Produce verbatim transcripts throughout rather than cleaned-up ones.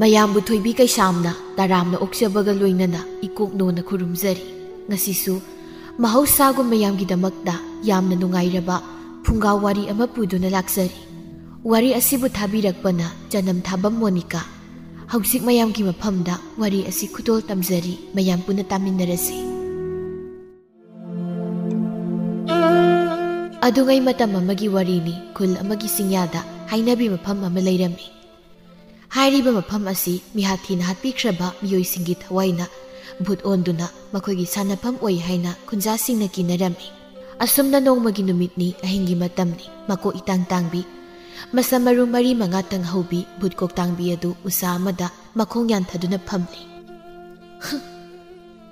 ꯑꯌꯥꯝꯕ ꯊꯣꯏꯕꯤ ꯀꯩꯁꯥꯝꯅ ꯇꯔꯥꯝꯅ ꯑꯣꯛꯆꯕꯒ ꯂꯣꯏꯅꯅ ꯏꯀꯣꯛ ꯅꯣꯟꯅ ꯈꯨꯔꯨꯝꯖꯔꯤ꯫ ꯉꯁꯤꯁꯨ ꯃꯍꯧꯁꯥꯒꯨꯝ ꯃꯌꯥꯝꯒꯤꯗꯃꯛꯇ ꯌꯥꯝꯅ ꯅꯨꯡꯉꯥꯏꯔꯕ ꯐꯨꯡꯒꯥ ꯋꯥꯔꯤ ꯑꯃ ꯄꯨꯗꯨꯅ ꯂꯥꯛꯆꯔꯤ꯫ ꯋꯥꯔꯤ ꯑꯁꯤꯕꯨ ꯊꯥꯕꯤꯔꯛꯄꯅ ꯆꯅꯝ ꯊꯥꯕꯝ ꯃꯣꯅꯤꯀꯥ꯫ ꯍꯧꯖꯤꯛ ꯃꯌꯥꯝꯒꯤ ꯃꯐꯝꯗ ꯋꯥꯔꯤ ꯑꯁꯤ ꯈꯨꯗꯣꯜ ꯇꯝꯖꯔꯤ, ꯃꯌꯥꯝ ꯄꯨꯟꯅ ꯇꯥꯃꯤꯟꯅꯔꯁꯤ꯫ ꯑꯗꯨꯉꯩ ꯃꯇꯝ ꯑꯃꯒꯤ ꯋꯥꯔꯤꯅꯤ꯫ ꯈꯨꯜ ꯑꯃꯒꯤ ꯆꯤꯡꯌꯥꯗ ꯍꯥꯏꯅꯕꯤ ꯃꯐꯝ ꯑꯃ ꯂꯩꯔꯝꯃꯤ꯫ ꯍꯥꯏꯔꯤꯕ ꯃꯐꯝ ꯑꯁꯤ ꯃꯤꯍꯥꯠ ꯊꯤꯅ ꯍꯥꯠꯄꯤꯈ꯭ꯔꯕ ꯃꯤꯑꯣꯏꯁꯤꯡꯒꯤ ꯊꯋꯥꯏꯅ ꯚꯨꯠ ꯑꯣꯟꯗꯨꯅ ꯃꯈꯣꯏꯒꯤ ꯁꯥꯟꯅꯐꯝ ꯑꯣꯏ ꯍꯥꯏꯅ ꯈꯨꯟꯖꯥꯁꯤꯡꯅ ꯀꯤꯅꯔꯝꯃꯤ꯫ ꯑꯁꯨꯝꯅ ꯅꯣꯡꯃꯒꯤ ꯅꯨꯃꯤꯠꯅꯤ, ꯑꯍꯤꯡꯒꯤ ꯃꯇꯝꯅꯤ꯫ ꯃꯀꯣꯛ ꯏꯇꯥꯡ ꯇꯥꯡꯕꯤ, ꯃꯁꯝ ꯃꯔꯨ ꯃꯔꯤ ꯃꯉꯥ ꯇꯪꯍꯧꯕꯤ ꯚꯨꯠ ꯀꯣꯛꯇꯥꯡꯕꯤ ꯑꯗꯨ ꯎꯁꯥ ꯑꯃꯗ ꯃꯈꯣꯡ ꯌꯥꯟꯊꯗꯨꯅ ꯐꯝꯂꯤ꯫ "ꯍꯨꯝ,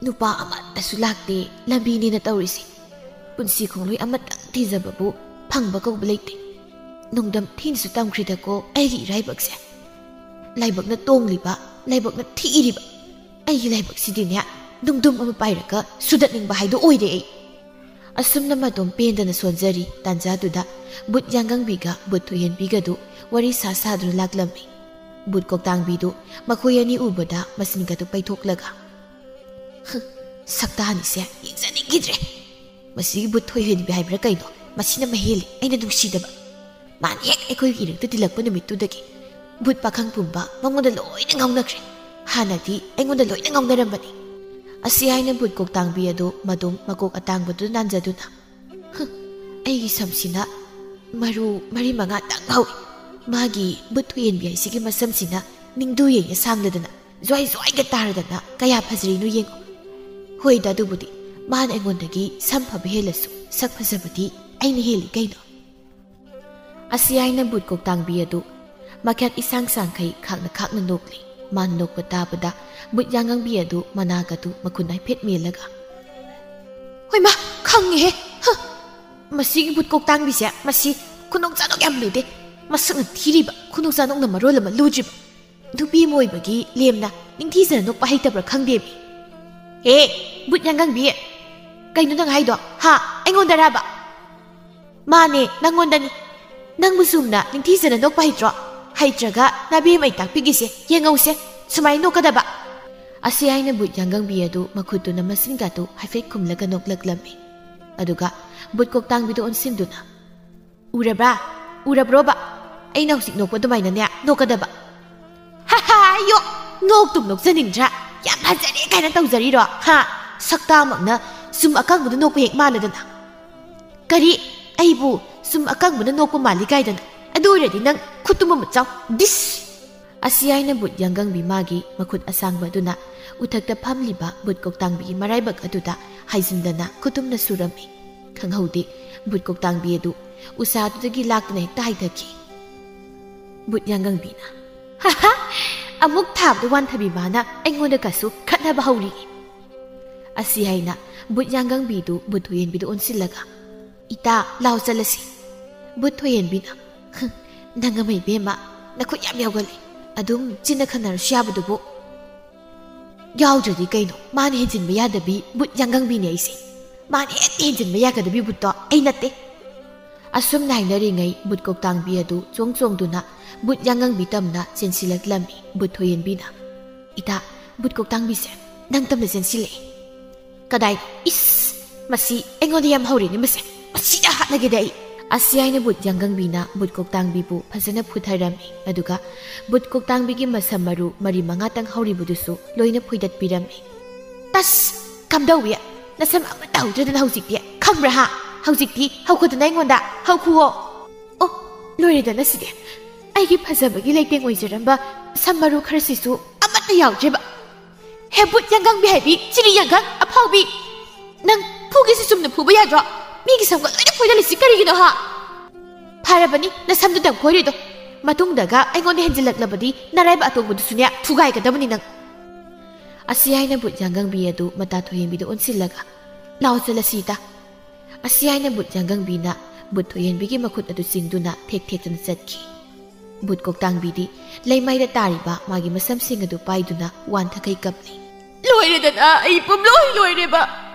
ꯅꯨꯄꯥ ꯑꯃꯠꯇꯁꯨ ꯂꯥꯛꯇꯦ, ꯂꯝꯕꯤꯅꯦꯅ ꯇꯧꯔꯤꯁꯤ꯫ ꯄꯨꯟꯁꯤ ꯈꯣꯡꯂꯣꯏ ꯑꯃꯇꯪ ꯊꯤꯖꯕꯕꯨ ꯐꯪꯕ ꯀꯧꯕ ꯂꯩꯇꯦ꯫ ꯅꯣꯡꯗꯝ ꯊꯤꯅꯁꯨ ꯇꯝꯈ꯭ꯔꯦꯗꯀꯣ ꯑꯩꯒꯤ ꯏꯔꯥꯏꯕꯛꯁꯦ꯫ ꯂꯥꯏꯕꯛꯅ ꯇꯣꯡꯂꯤꯕ, ꯂꯥꯏꯕꯛꯅ ꯊꯤꯔꯤꯕ꯫ ꯑꯩꯒꯤ ꯂꯥꯏꯕꯛꯁꯤꯗꯤꯅꯦ, ꯅꯨꯡꯗꯨꯝ ꯑꯃ ꯄꯥꯏꯔꯒ ꯁꯨꯗꯠꯅꯤꯡꯕ ꯍꯥꯏꯗꯣ ꯑꯣꯏꯔꯦ ꯑꯩ"꯫ ꯑꯁꯨꯝꯅ ꯃꯇꯣꯝ ꯄꯦꯟꯗꯅ ꯁꯣꯟꯖꯔꯤ꯫ ꯇꯥꯟꯖꯥꯗꯨꯗ ꯚꯨꯠ ꯌꯥꯡꯒꯪꯕꯤꯒ ꯚꯨꯠ ꯊꯣꯏꯍꯦꯟꯕꯤꯒꯗꯨ ꯋꯥꯔꯤ ꯁꯥ ꯁꯥꯗꯨꯅ ꯂꯥꯛꯂꯝꯃꯤ꯫ ꯚꯨꯠ ꯀꯣꯛꯇꯥꯡꯕꯤꯗꯨ ꯃꯈꯣꯏ ꯑꯅꯤ ꯎꯕꯗ ꯃꯆꯤꯟꯒꯗꯨ ꯄꯩꯊꯣꯛꯂꯒ, "ꯍꯨꯝ, ꯁꯛꯇꯥꯅꯤꯁꯦ ꯌꯦꯡꯖꯅꯤꯡꯈꯤꯗ꯭ꯔꯦ꯫ ꯃꯁꯤꯒꯤ ꯚꯨꯠ ꯊꯣꯏꯍꯦꯟꯕꯤ ꯍꯥꯏꯕ꯭ꯔꯥ ꯀꯩꯅꯣ, ꯃꯁꯤꯅ ꯃꯍꯦꯜꯂꯤ ꯑꯩꯅ ꯅꯨꯡꯁꯤꯗꯕ꯫ ꯃꯥꯅ ꯍꯦꯛ ꯑꯩꯈꯣꯏꯒꯤ ꯏꯔꯛꯇ ꯇꯤꯜꯂꯛꯄ ꯅꯨꯃꯤꯠꯇꯨꯗꯒꯤ ꯚꯨꯠ ꯄꯥꯈꯪ ꯄꯨꯝꯕ ꯃꯉꯣꯟꯗ ꯂꯣꯏꯅ ꯉꯥꯎꯅꯈ꯭ꯔꯦ꯫ ꯍꯥꯟꯅꯗꯤ ꯑꯩꯉꯣꯟꯗ ꯂꯣꯏꯅ ꯉꯥꯎꯅꯔꯝꯕꯅꯤ"꯫ ꯑꯁꯤ ꯍꯥꯏꯅ ꯚꯨꯠ ꯀꯣꯛꯇꯥꯡꯕꯤ ꯑꯗꯨ ꯃꯗꯨꯝ ꯃꯀꯣꯛ ꯑꯇꯥꯡꯕꯗꯨ ꯅꯥꯟꯖꯗꯨꯅ, "ꯍꯨꯝ, ꯑꯩꯒꯤ ꯁꯝꯁꯤꯅ ꯃꯔꯨ ꯃꯔꯤ ꯃꯉꯥ ꯇꯪ ꯍꯧꯏ꯫ ꯃꯥꯒꯤ ꯚꯨꯠ ꯊꯣꯏꯍꯦꯟꯕꯤ ꯍꯥꯏꯁꯤꯒꯤ ꯃꯁꯝꯁꯤꯅ ꯅꯤꯡꯗꯨ ꯌꯩꯅ ꯁꯥꯡꯂꯗꯅ ꯖ꯭ꯋꯥꯏ ꯖ꯭ꯋꯥꯏꯒ ꯇꯥꯔꯗꯅ ꯀꯌꯥ ꯐꯖꯔꯤꯅꯣ ꯌꯦꯡꯉꯨ꯫ ꯍꯣꯏꯗ, ꯑꯗꯨꯕꯨꯗꯤ ꯃꯥꯅ ꯑꯩꯉꯣꯟꯗꯒꯤ ꯁꯝ ꯐꯕ ꯍꯦꯜꯂꯁꯨ ꯁꯛ ꯐꯖꯕꯗꯤ ꯑꯩꯅ ꯍꯦꯜꯂꯤ ꯀꯩꯅꯣ"꯫ ꯑꯁꯤ ꯍꯥꯏꯅ ꯚꯨꯠ ꯀꯣꯛꯇꯥꯡꯕꯤ ꯑꯗꯨ ꯃꯈ꯭ꯌꯥꯠ ꯏꯁꯥꯡ ꯁꯥꯡꯈꯩ ꯈꯥꯛꯅ ꯈꯥꯛꯅ ꯅꯣꯛꯂꯤ꯫ ꯃꯥꯅ ꯅꯣꯛꯄ ꯇꯥꯕꯗ ꯚꯨꯠ ꯌꯥꯉꯪꯕꯤ ꯑꯗꯨ ꯃꯅꯥꯒꯗꯨ ꯃꯈꯨꯟ ꯍꯥꯏꯐꯦꯠ ꯃꯦꯜꯂꯒ, "ꯍꯣꯏꯃꯥ, ꯈꯪꯉꯦꯍꯦ! ꯍ! ꯃꯁꯤꯒꯤ ꯚꯨꯠ ꯀꯣꯛꯇꯥꯡꯕꯤꯁꯦ, ꯃꯁꯤ ꯈꯨꯅꯣꯛ ꯆꯥꯅꯣꯛ ꯌꯥꯝ ꯂꯨꯗꯦ꯫ ꯃꯁꯛꯅ ꯊꯤꯔꯤꯕ, ꯈꯨꯅꯣꯛ ꯆꯥꯅꯣꯛꯅ ꯃꯔꯣꯜ ꯑꯃ ꯂꯨꯗ꯭ꯔꯤꯕ꯫ ꯅꯨꯄꯤ ꯑꯃ ꯑꯣꯏꯕꯒꯤ ꯂꯦꯝꯅ ꯅꯤꯡꯊꯤꯖꯅ ꯅꯣꯛꯄ ꯍꯩꯇꯕ꯭ꯔꯥ ꯈꯪꯗꯦꯃꯤ꯫ ꯍꯦ, ꯚꯨꯠ ꯌꯥꯡꯒꯪꯕꯤ! ꯀꯩꯅꯣ ꯅꯪ ꯍꯥꯏꯗꯣ? ꯍꯥ? ꯑꯩꯉꯣꯟꯗꯔꯕ?" "ꯃꯥꯅꯦ, ꯅꯪꯉꯣꯟꯗꯅꯤ꯫ ꯅꯪꯕꯨ ꯁꯨꯝꯅ ꯅꯤꯡꯊꯤꯖꯅ ꯅꯣꯛꯄ ꯍꯩꯇ꯭ꯔꯣ? ꯍꯩꯇ꯭ꯔꯒ ꯅꯥꯕꯦꯝ ꯑꯩ ꯇꯥꯛꯄꯤꯒꯦꯁꯦ, ꯌꯦꯡꯍꯧꯁꯦ꯫ ꯁꯨꯃꯥꯏꯅ ꯅꯣꯛꯀꯗꯕ꯫ ꯑꯁꯤ ꯍꯥꯏꯅ ꯕꯨꯠ ꯌꯥꯡꯒꯪꯕꯤ ꯑꯗꯨ ꯃꯈꯨꯠꯇꯨꯅ ꯃꯆꯤꯟꯒꯗꯨ ꯍꯥꯏꯐꯦꯠ ꯈꯨꯝꯂꯒ ꯅꯣꯛꯂꯛꯂꯝꯃꯤ꯫ ꯑꯗꯨꯒ ꯕꯨꯠ ꯀꯣꯛꯇꯥꯡꯕꯤꯗ ꯑꯣꯟꯁꯤꯟꯗꯨꯅ, "ꯎꯔꯕ꯭ꯔꯥ? ꯎꯔꯕ꯭ꯔꯣꯕ? ꯑꯩꯅ ꯍꯧꯖꯤꯛ ꯅꯣꯛꯄ ꯑꯗꯨꯃꯥꯏꯅꯅꯦ ꯅꯣꯛꯀꯗꯕ꯫" "ꯍꯥ ꯍꯥ, ꯌꯣ! ꯅꯣꯛꯇꯨꯝ ꯅꯣꯛꯆꯅꯤꯡꯗ꯭ꯔꯥ? ꯌꯥꯝ ꯐꯖꯔꯦ ꯀꯥꯏꯅ ꯇꯧꯖꯔꯤꯔꯣ? ꯍꯥ? ꯁꯛꯇꯥꯃꯛꯅ ꯁꯨꯝ ꯑꯀꯪꯕꯗ ꯅꯣꯛꯄ ꯍꯦꯛ ꯃꯥꯜꯂꯗꯅ꯫ ꯀꯔꯤ? ꯑꯩꯕꯨ ꯁꯨꯝ ꯑꯀꯪꯕꯅ ꯅꯣꯛꯄ ꯃꯥꯜꯂꯤ ꯀꯥꯏꯗꯅ? ꯑꯗꯨ ꯑꯣꯏꯔꯗꯤ ꯅꯪ ꯈꯨꯠꯇꯨꯝ ꯑꯃ ꯆꯥꯎ꯫ ꯗꯤꯁ!" ꯑꯁꯤ ꯍꯥꯏꯅ ꯕꯨꯠ ꯌꯥꯡꯒꯪꯕꯤ ꯃꯥꯒꯤ ꯃꯈꯨꯠ ꯑꯁꯥꯡꯕ ꯑꯗꯨꯅ ꯎꯊꯛꯇ ꯐꯝꯂꯤꯕ ꯕꯨꯠ ꯀꯣꯛꯇꯥꯡꯕꯤꯒꯤ ꯃꯔꯥꯏꯕꯛ ꯑꯗꯨꯗ ꯍꯥꯏꯖꯤꯟꯗꯅ ꯈꯨꯇꯨꯝꯅ ꯁꯨꯔꯝꯃꯤ꯫ ꯈꯪꯍꯧꯗꯦ, ꯕꯨꯠ ꯀꯣꯛꯇꯥꯡꯕꯤ ꯑꯗꯨ ꯎꯁꯥꯗꯨꯗꯒꯤ ꯂꯥꯛꯇꯨꯅ ꯍꯦꯛꯇ ꯍꯥꯏꯊꯈꯤ꯫ ꯕꯨꯠ ꯌꯥꯡꯒꯪꯕꯤꯅ, "ꯍꯥꯍꯥ! ꯑꯃꯨꯛ ꯊꯥꯕꯗ ꯋꯥꯟꯊꯕꯤ ꯃꯥꯅ ꯑꯩꯉꯣꯟꯗꯒꯁꯨ ꯈꯠꯅꯕ ꯍꯧꯔꯤ꯫" ꯑꯁꯤ ꯍꯥꯏꯅ ꯕꯨꯠ ꯌꯥꯡꯒꯪꯕꯤꯗꯨ ꯕꯨꯠ ꯊꯣꯏꯍꯦꯟꯕꯤꯗ ꯑꯣꯟꯁꯤꯜꯂꯒ, "ꯏꯇꯥ, ꯂꯥꯎ ꯆꯠꯂꯁꯤ꯫" ꯕꯨꯠ ꯊꯣꯏꯍꯦꯟꯕꯤꯅ, "ꯍꯨꯝ, ꯅꯪ ꯑꯃ ꯏꯕꯦꯝꯃ, ꯅꯈꯨꯠ ꯌꯥꯝ ꯌꯥꯎꯒꯜꯂꯤ꯫ ꯑꯗꯨꯝ ꯆꯤꯟꯅ ꯈꯟꯅꯔꯁꯨ ꯌꯥꯕꯗꯨꯕꯨ꯫" "ꯌꯥꯎꯗ꯭ꯔꯗꯤ ꯀꯩꯅꯣ? ꯃꯥꯅ ꯍꯦꯟꯖꯤꯟꯕ ꯌꯥꯗꯕꯤ ꯕꯨꯠ ꯌꯥꯡꯒꯪꯕꯤꯅꯦ ꯑꯩꯁꯦ꯫ ꯃꯥꯅ ꯍꯦꯛꯇ ꯍꯦꯟꯖꯤꯟꯕ ꯌꯥꯒꯗꯕꯤ ꯕꯨꯠꯇꯣ ꯑꯩ ꯅꯠꯇꯦ꯫" ꯑꯁꯨꯝꯅ ꯍꯥꯏꯅꯔꯤꯉꯩ ꯕꯨꯠ ꯀꯣꯛꯇꯥꯡꯕꯤ ꯑꯗꯨ ꯆꯣꯡ ꯆꯣꯡꯗꯨꯅ ꯕꯨꯠ ꯌꯥꯡꯒꯪꯕꯤ ꯇꯝꯅ ꯆꯦꯟꯁꯤꯜꯂꯛꯂꯝꯃꯤ꯫ ꯕꯨꯠ ꯊꯣꯏꯍꯦꯟꯕꯤꯅ, "ꯏꯇꯥ, ꯕꯨꯠ ꯀꯣꯛꯇꯥꯡꯕꯤꯁꯦ ꯅꯪ ꯇꯝꯅ ꯆꯦꯟꯁꯤꯜꯂꯛꯑꯦ꯫" "ꯀꯗꯥꯏ? ꯏꯁ! ꯃꯁꯤ ꯑꯩꯉꯣꯟꯗ ꯌꯥꯝ ꯍꯧꯔꯦꯅꯦ ꯃꯁꯦ꯫ ꯃꯁꯤꯗ ꯍꯥꯠꯂꯒꯦꯗ ꯑꯩ꯫" ꯑꯁꯤ ꯍꯥꯏꯅ ꯕꯨꯠ ꯌꯥꯡꯒꯪꯕꯤꯅ ꯕꯨꯠ ꯀꯣꯛꯇꯥꯡꯕꯤꯕꯨ ꯐꯖꯅ ꯐꯨꯊꯔꯝꯃꯤ꯫ ꯑꯗꯨꯒ ꯕꯨꯠ ꯀꯣꯛꯇꯥꯡꯕꯤꯒꯤ ꯃꯁꯝ ꯃꯔꯨ ꯃꯔꯤ ꯃꯉꯥꯇꯪ ꯍꯧꯔꯤꯕꯗꯨꯁꯨ ꯂꯣꯏꯅ ꯐꯣꯏꯗꯠꯄꯤꯔꯝꯃꯤ꯫ "ꯇꯁ! ꯀꯝꯗꯧꯏ? ꯅꯁꯝ ꯑꯃꯠꯇ ꯍꯧꯗ꯭ꯔꯗꯅ ꯍꯧꯖꯤꯛꯇꯤ꯫ ꯈꯪꯕ꯭ꯔꯥ ꯍꯥ? ꯍꯧꯖꯤꯛꯇꯤ ꯍꯧꯈꯣꯗꯅ ꯑꯩꯉꯣꯟꯗ꯫ ꯍꯧꯈꯨꯑꯣ꯫" "ꯑꯣ, ꯂꯣꯏꯔꯦꯗꯅ ꯁꯤꯗꯤ꯫ ꯑꯩꯒꯤ ꯐꯖꯕꯒꯤ ꯂꯩꯇꯦꯡ ꯑꯣꯏꯖꯔꯝꯕ ꯁꯝ ꯃꯔꯨ ꯈꯔꯁꯤꯁꯨ ꯑꯃꯠꯇ ꯌꯥꯎꯗ꯭ꯔꯦꯕ꯫ ꯍꯦ ꯕꯨꯠ ꯌꯥꯡꯒꯪꯕꯤ ꯍꯥꯏꯕꯤ, ꯆꯤꯔꯤ ꯌꯥꯡꯒꯪ ꯑꯐꯥꯎꯕꯤ! ꯅꯪ ꯐꯨꯒꯦꯁꯨ ꯆꯨꯝꯅ ꯐꯨꯕ ꯌꯥꯗ꯭ꯔꯣ? ꯃꯤꯒꯤ ꯁꯝꯒ ꯂꯣꯏꯅ ꯐꯣꯏꯗꯠꯂꯤꯁꯤ ꯀꯔꯤꯒꯤꯅꯣ ꯍꯥ? ꯐꯔꯕꯅꯤ, ꯅꯁꯝꯗꯨꯗꯪ ꯐꯣꯏꯔꯤꯗꯣ꯫ ꯃꯇꯨꯡꯗꯒ ꯑꯩꯉꯣꯟꯗ ꯍꯦꯟꯖꯤꯜꯂꯛꯂꯕꯗꯤ ꯅꯔꯥꯏꯕ ꯑꯇꯣꯡꯕꯗꯨꯁꯨꯅꯦ ꯊꯨꯒꯥꯏꯒꯗꯕꯅꯤ ꯅꯪ꯫" ꯑꯁꯤ ꯍꯥꯏꯅ ꯕꯨꯠ ꯌꯥꯡꯒꯪꯕꯤ ꯑꯗꯨ ꯃꯇꯥ ꯊꯣꯏꯍꯦꯟꯕꯤꯗ ꯑꯣꯟꯁꯤꯜꯂꯒ, "ꯂꯥꯎ ꯆꯠꯂꯁꯤ ꯏꯇꯥ꯫" ꯑꯁꯤ ꯍꯥꯏꯅ ꯕꯨꯠ ꯌꯥꯡꯒꯪꯕꯤꯅ ꯕꯨꯠ ꯊꯣꯏꯍꯦꯟꯕꯤꯒꯤ ꯃꯈꯨꯠ ꯑꯗꯨ ꯆꯤꯡꯗꯨꯅ ꯊꯦꯛ ꯊꯦꯛꯇꯨꯅ ꯆꯠꯈꯤ꯫ ꯕꯨꯠ ꯀꯣꯛꯇꯥꯡꯕꯤꯗꯤ ꯂꯩꯃꯥꯏꯗ ꯇꯥꯔꯤꯕ ꯃꯥꯒꯤ ꯃꯁꯝꯁꯤꯡ ꯑꯗꯨ ꯄꯥꯏꯗꯨꯅ ꯋꯥꯟꯊꯈꯩ ꯀꯞꯂꯤ꯫ "ꯂꯣꯏꯔꯦꯗꯅ, ꯑꯩ ꯄꯨꯝꯂꯣꯏ ꯂꯣꯏꯔꯦꯕ꯫